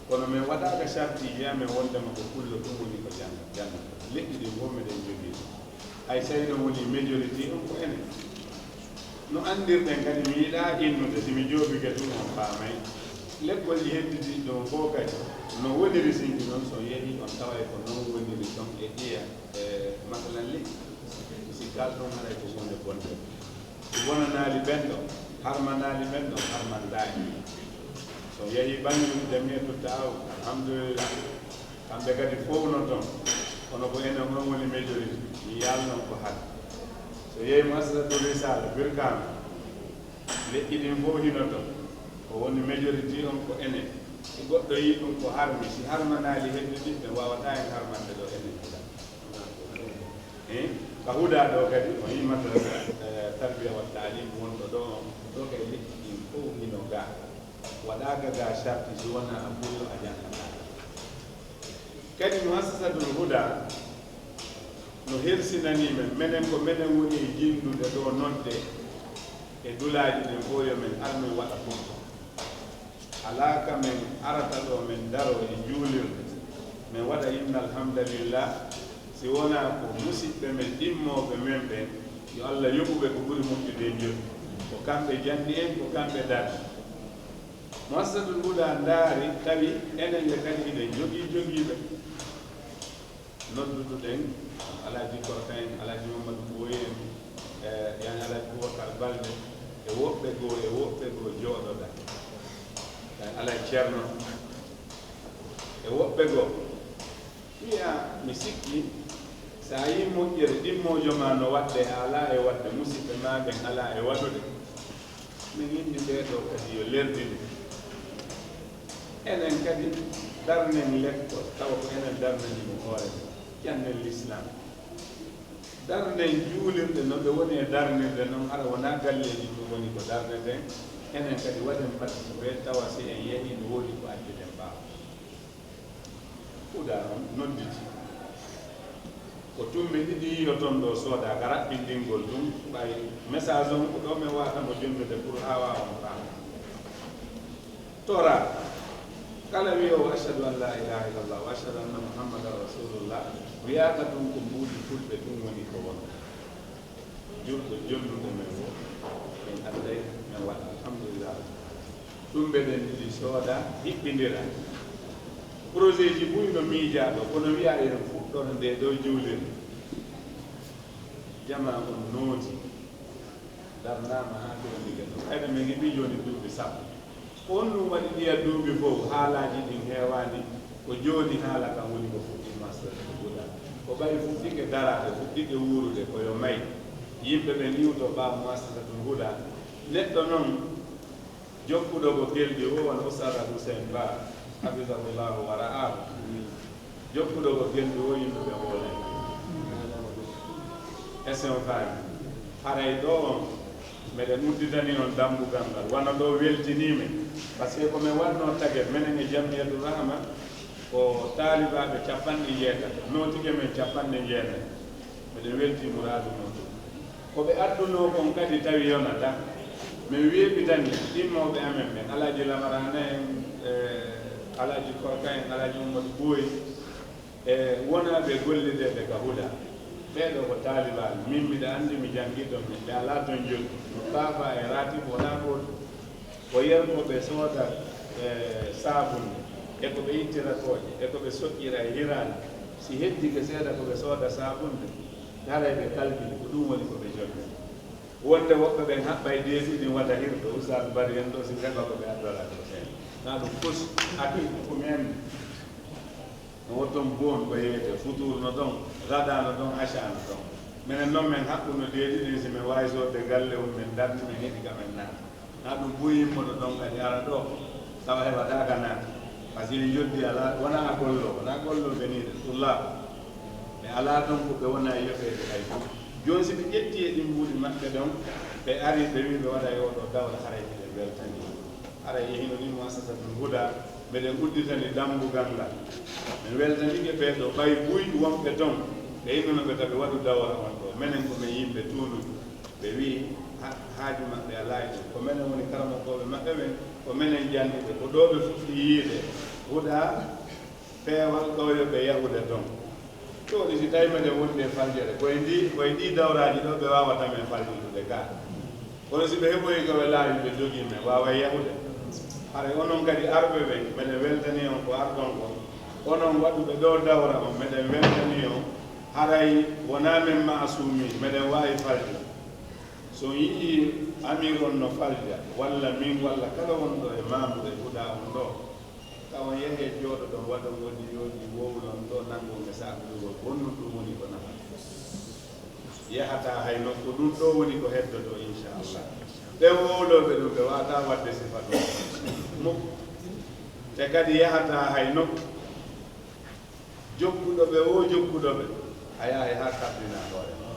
Kono min waɗaaka sartiiji amen wonndema ko Pullo tun woni ko jannga-, janngata. Leƴƴi ɗin fow miɗen jogii ɗum. Hay so hino woni majorité on ko enen. No anndirɗen kadi, mi yiɗaa innude, si mi joobike tun on faamay. Lekkolji hedditiiɗi ɗon fow kadi, no woniri sinci non, so on yehii on taway ko non woniri ton e ɗiya, e masalan leƴƴi. Si kal ɗon haray ko huunde bonde. Si bonanaali ɓen ɗon, harmanaali ɓen ɗon, harmandaani. So yehii ɓannge Jamiyatu Taawun, alhamdulillah, kamɓe kadi fow no ton. Kono ko enen on woni majorité, mi yaalno ko hade. So yehii Muassasatu Risaala, Birkaama, leƴƴi ɗin fow hino ton. Ko woni majorité on ko enen. Si goɗɗo yii ɗum ko harmi, si harmanaali hedditiiɓe, waawataa en harmande ɗoo enen. Eh, ka Huda ɗoo kadi, o yii madrasa, eh, tarbiya wa taalim wonɗo ɗoo, ɗoo kay leƴƴi ɗin fow hino gaa. Waɗaaka gaa sarti si wonaa a Pullo a janngataa. Kadi Muassasatul Huda no hersinanii men, menen ko menen woni e jinndude ɗoo nodde e duulaaji ɗin fow yo men ar men waɗa fow. Alaa ka men arata ɗoo men daroo e juulirde, men waɗa inna alhamdulillah, si wonaa ko musiɓɓe men ɗimmooɓe men ɓen, yo Allah yoɓu ɓe ko ɓuri moƴƴude e jooɗi. Ko kamɓe janni en, ko kamɓe darni. Muassasatul Huda ndaari, tawi enen ɓe kadi hiɗen jogii jogiiɓe. Nodduduɗen Alhaji Korka en, Alhaji Mamadou Boye en, e yani Alhaji Boubacar Balde, e woɓɓe goo, e woɓɓe goo jooɗoɗaa. Yani Alhaji Ceerno, e woɓɓe goo. Wiya, mi sikki, so a yii moƴƴere ɗimmoojo maa no waɗde, a alaa e waɗde, musiɓɓe maa ɓen alaa e waɗude. Min inni ɓee ɗoo kadi yo lerɗinu. Enen kadi darnen lekkol, tawa ko enen darnani mo hoore men. Jannen Lislaam. Darnen juulirɗe no ɓe woni e darnirde non, hara wonaa galleeji ɗum woni ko darneten. Enen kadi waɗen mbaɗi ɓe tawa si en yehii no woodi ko addiɗen ɓaawo. Huda on nodditi. Ko tumbe ɗiɗi yiyo ton ɗo sooda ka raɓɓindingol ɗum, ɓay message on ko ɗo men waata mo jonnude pour haa waawa mo faama. Tora kala wi'oowo ashhadu an la ilaha illallah wa ashhadu anna muhammadan rasulullah, wiyaaka ɗum ko mbuuɗi fulɓe ɗum woni ko won. Julɓe jonnuɓe men wo, min adday men waɗa alhamdulillah. Ɗum mbeɗen ɗiɗi sooda hiɓɓindira. Projet ji buy no miijaaɗo, kono wiya en fuɗɗora nde ɗo juulirde. Jama on nooti, darnaama haa firandike ɗo. Hayde min ngiɓi jooni duuɓi sappo. Ko honɗum waɗi ɗiya duuɓi fof haalaaji ɗin heewaani? Ko jooni haala kan woni ko fuɗɗi mastere ko guda. Ko ɓay fuɗɗike daraade, fuɗɗike wuurude, ko yo may. Yimɓe ɓen iwto ɓaawo muassasatul huda. Neɗɗo non jokkuɗo ko geldi o, wano Ustaz Hussein Ba, hafizahullahu wa ra'ahu. Jokkuɗo ko geldi o, yimɓe ɓe hoolay. Est-ce que on faami? Haray ɗo on, meɗen udditani on dambugal ngal. Wano ɗo weltinii men. Parce que ko men waɗnoo taget, menen e Jamiyatu Rahma, ko taalibaaɓe capanɗe jeetati, nootike men capanɗe jeenayi. Meɗen weltii muraadu mon ɗum. Ko ɓe addunoo kon kadi tawi yonataa. Men weeɓitani immooɓe amen ɓen, Alaaji Lamarana en, e Alaaji Korka en, Alaaji Ummadu Booyi, e wonaaɓe gollideede ka huɗa. Ɓee ɗoo ko taalibaaɓe. Min miɗa anndi mi janngi ton, min ɓe alaa ton joddi. Mo kaafa e raatib wonaa gootum. Ko yer ko ɓe sooda, e, saabunde, e ko ɓe ittira kooƴe, e ko ɓe soƴƴira e hiraande. Si heddike seeɗa ko ɓe sooda saabunde, haray ɓe kalkili ko ɗum woni ko ɓe joddi. Wonde woɓɓe ɓen haɓɓay deedi ɗin wata hirde, Ustaas Bari en ɗo si heɓa ko ɓe addora ko seeɗa. Na ɗum fus, aki ko men. No wotton boon ko yeeyete, futuur no ɗon, gada no ɗon, aca no ɗon. Minen noon men haɓɓuno deedi ɗin, si men waawi soodde galle on, men darni, men heɗi ka men naata. Na ɗum buy yimmoto ɗon kadi ara ɗo, tawa heɓataa ka naata. Parce que en joddi alaa, wonaa a gollo, wonaa gollo beniiɗo, tullaa. Ɓe alaa ɗon ko ɓe wonaa yoɓeede hay gooto. Jooni si ɓe ƴetti e ɗin mbuuɗi maɓɓe ɗon, ɓe ari ɓe wii ɓe waɗa e oo ɗoo dawla, haray miɗen weltanii. Haray e hino ni muassasatul huda, meɗen udditani dambugal ngal. Men weltanike ɓee ɗoo, ɓay buy wonɓe ton, ɓe innuno ɓe ka ɓe waɗu dawra on ɗoo. Menen ko men yimɓe tuunuɓe. Ɓe wi'i ha-, haaju maɓɓe alaa e ɗum. Ko menen woni karamokooɓe maɓɓe ɓen, ko menen janni ɓe. Ko ɗoo ɓe fuɗɗi yiide huda peewal ɗoo yo ɓe yahude ton. Ɗoo ɗi si tawi meɗen wondi e faljere, ko e ndi, ko e ɗii dawraaji ɗoo ɓe waawata men faljitude ka. Kono si ɓe heɓoyi ka ɓe laawi ɓe jogii men, waaway yahude. Haray onon kadi arɓe ɓen, meɗen weltanii on ko arɗon kon. Onon waɗuɓe ɗoo dawra on, meɗen weltanii on. Haray wonaa men maasumi, meɗen waawi faljo. So on yi'ii amir on no falja, walla min, walla kala wonɗo e maamuɓe huɗa on ɗoo, taw on yehee jooɗoɗon, waɗon woni yooɗi wowlon ɗoo, nanngon e saakuyogol, ko honɗum ɗum woni ko nafa? Yahataa hay nokku, ɗum ɗoo woni ko heddotoo, inchallah. Ɓen wowlooɓe ɗum, ɓe waawataa waɗde sifa ɗum. Mukku. Te kadi yahataa hay nokku. Jokkuɗo ɓe woo jokkuɗo ɓe, a yahay haa kabbinaa hoore ma.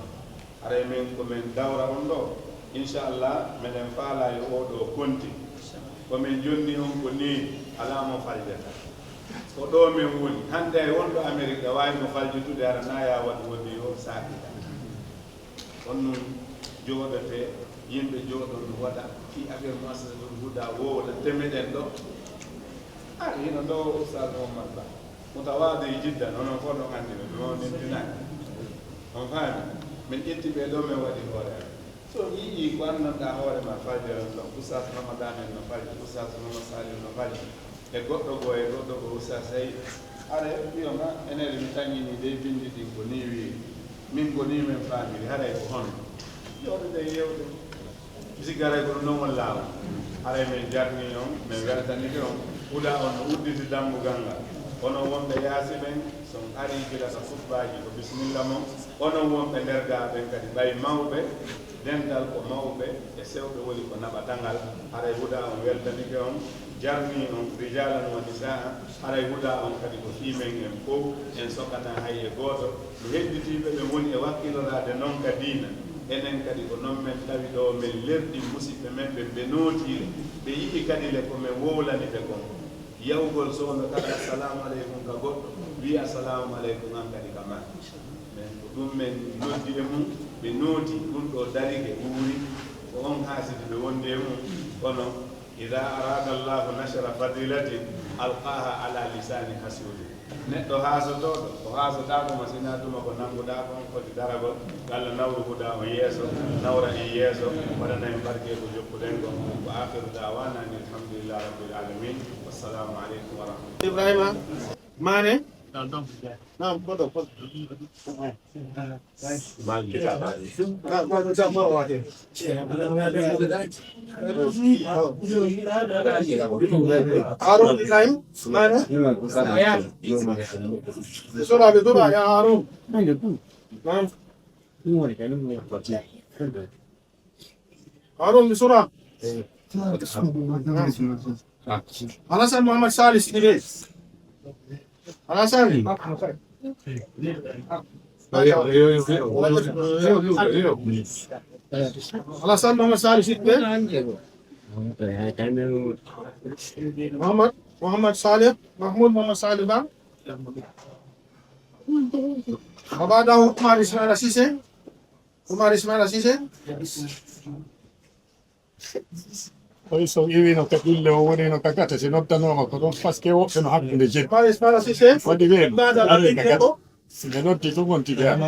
Haray men ko men dawra on ɗoo, inchallah, meɗen faalaa yo oo ɗoo konti. Ko men jonni on ko nii, alaa mo faljata. Ko ɗoo men woni. Hannde hay wonɗo Amerik, a waawi mo faljitude, hara na yaa waɗu woni yo saakita. On nun jooɗotee, yimɓe jooɗon no waɗa, fii affaire muassasatul huda wowla, te meɗen ɗoo. Ah, hino ɗoo Oustaz Mohammad Ba. Mutawaadi jiddan, onon fof ɗon anndi ɓe, ɓe mawnintinaaki. On faami? Min ƴetti ɓee ɗoo, min waɗi hoore am. So on yi'ii ko anndanɗaa hoore ma, faljoron ɗon. Oustaz Ramadan en no falji, Oustaz Mohammad Saliou no falji. E goɗɗo goo, e goɗɗo goo, Oustaz Sey. Hara e wi'o ma, enen mi taŋŋinii dey binndi ɗin ko nii wi'i. Min ko nii min faamiri, haray ko hono. Jooɗoɗen yewten. Mi sikki haray ko ɗum ɗon woni laawol. Haray min jarnii on, min weltanike on. Huɗa on no udditi dambugal ngal. Onon wonɓe yaasi ɓen, so on arii gila ka kutbaaji ko bisimilla mon. Onon wonɓe nder gaa ɓen kadi, ɓay mawɓe, dental ko mawɓe e sewɓe woni ko naɓata ngal. Haray huɗa on weltanike on. Jarnii on, rijaalan wa nisaa'a, haray huɗaa on kadi ko fii men en fow, en sokkataa hay e gooto. Mi hedditiiɓe ɓe woni e wakkiloraade non ka diina, enen kadi ko non men tawi ɗoo, men lerɗi musiɓɓe men ɓen, ɓe nootii le, ɓe yi'i kadi le ko men wowlani ɓe kon. Yahugol soono kala assalaamu aleykum ka goɗɗo, wi'i assalaamu aleykum an kadi ka maa. Men ko ɗum men noddi e mum, ɓe nooti, ɗum ɗoo darike wuuri, ko on haasidi ɓe wonde e mum. Kono, idaa araada Allaahu nashra fadilatin, alqaaha alaa lisaani hasuudin. Neɗɗo haasotooɗo, o haasotaako mo sinaa tuma ko nannguɗaa kon foti daragol, walla nawru huɗaa on yeeso, nawra en yeeso, waɗana en barke ko jokkuɗen kon. Wa aakhiru da'waanaa anil hamdulillaahi rabbil aalamiin. Wassalaamu aleykum wa rahmatullaah. Ibrahima Maane? Naam, koɗo, koɗo. Harun Ibrahim, Maane? Sura, bi sura, ya Harun. Naam. Harun, bi sura. Alasan Muhammad Salih Sidibé. Alasan. Alasan Muhammad Salih Sidibé. Muhammad, Muhammad Salih, Mahmoud Muhammad Salih Ba. Baba Daoud Umar Ismaila Cissé. Umar Ismaila Cissé. Oyi so iwino ka ille o wonino ka gata, si noddanooma ko ɗon, parce que woɓɓe no hakkunde jeɗɗi. Umar Ismaila Cissé. Waɗi weelo. Baada arde ka gata. Ɓe noddi ɗum on tigi. Naam.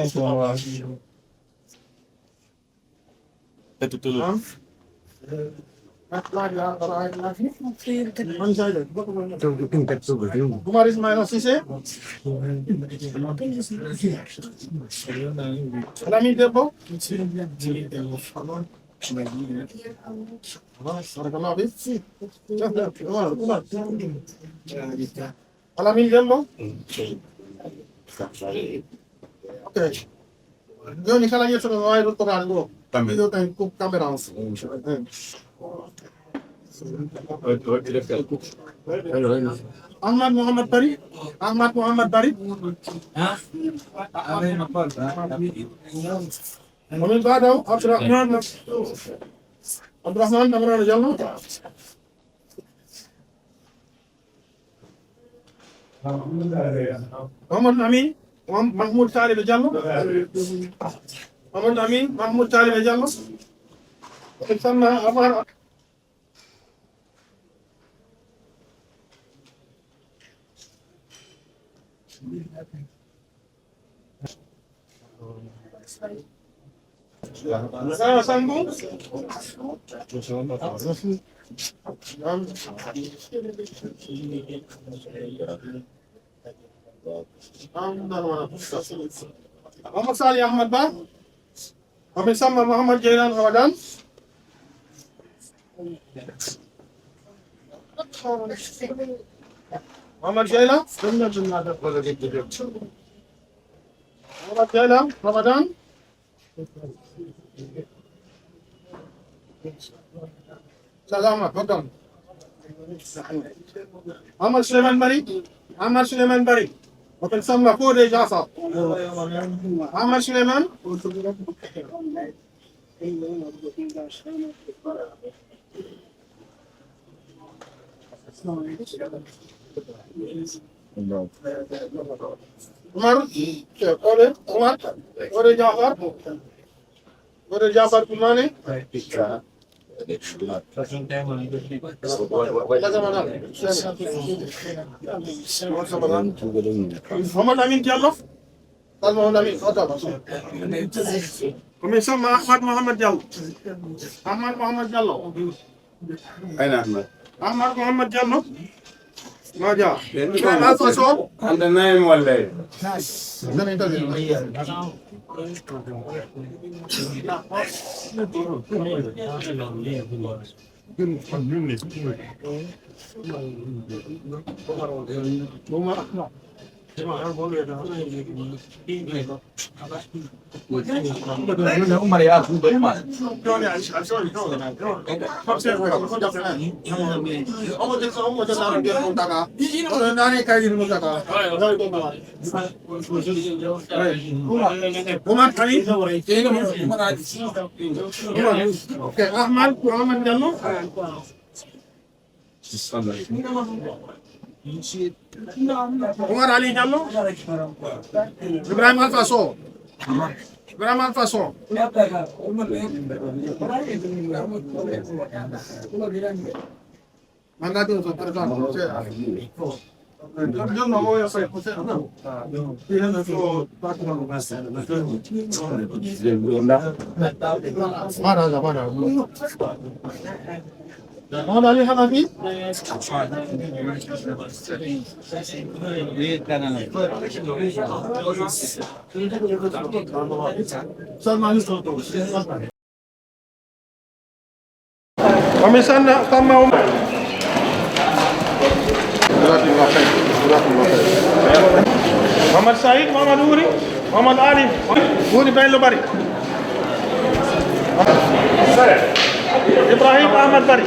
Umar Ismaila Cissé. Lamine Debbo. Barakallahu fik. Umar, Umar. Alamine Diallo. Ok. Jooni kala yettuɗo no waawi ruttoraade ɗo. Kamɓe. Ɗiɗo kay ko kamɓe rawata. Ahmad Mohamed Bari. Ahmad Mohamed Bari. ومن بعده عبد الرحمن. عبد الرحمن Mamadou Diallo. Mamadou Amin, Mah-, Mahmoud Talibé Diallo. Mamadou Amin, Mahmoud Talibé Diallo. Sanna Amar. Sawa Sambu. Mamadou Sali Ahmad Ba. Mohamed Samba Mohamed Jeylan Ramadan. Mohamed Jeylan. Mohamed Jeylan Ramadan. Salama, pardon. Ahmad Suleiman Bari. Ahmad Suleiman Bari. Mohamed Samba Fodé Diassar. Ahmad Suleiman. Umar, Fodé, Umar, Fodé Diassar. Fodé Diassar Koumane. Mohamed Amin Diallo. Al Mohamed Amin, oto. Ko min Samba Ahmad Mohamed Diallo. Ahmad Mohamed Diallo. Ayna Ahmad. Ahmad Mohamed Diallo. Maja. Anda nayi mo wallahi. Ahmad, Ahmad Diallo. Umar Ali Diallo. Ibrahim Alpha Sow. Ibrahim Alpha Sow. Mandat de président. Mana, mana. Mana ni hana ni? Salman. Wa min sanna samma. Jazakumullah khair. Jazakumullah khair. Muhammad Said, Muhammad Uri, Muhammad Ali, Uri Bello Bari. Ibrahim Ahmad Bari.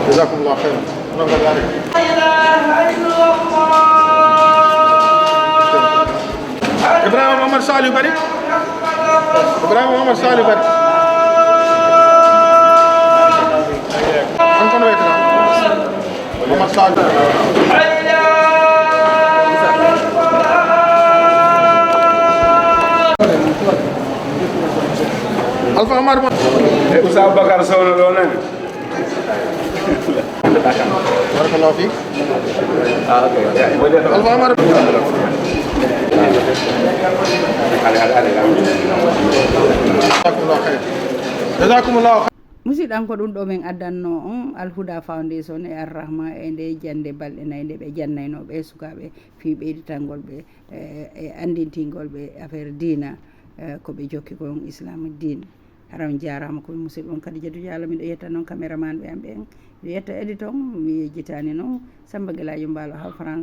Jazakumullah khair. Muhammad Ali. Ibrahima Momar Saliou Bari. Ibrahima Momar Saliou Bari. An kono wiyetee Momar Saliou. Alpha Omar Ba. E Oustaz Aboubacar Sow no ɗo nani. Barakallahu fik. Alpha Omar. Jazakumullahu khair. Jazakumullahu khair. Musidɗo am, ko ɗum ɗo min addanno on Al Huda Foundation e Ar Rahma e nde jannde balɗe nayi nde ɓe jannaynoo ɓe sukaaɓe fii ɓeyditangol ɓe e, e anndintingol ɓe affaire diina, e, ko ɓe jokki kon Islamic diin. Hara on jaaraama ko musidɗo on Kadijatu Diallo, miɗo yetta noon caméraman ɓe am ɓen, miɗo yetta edit on, mi yejjitaani noon Samba Gelaajo Mbaalo haa France.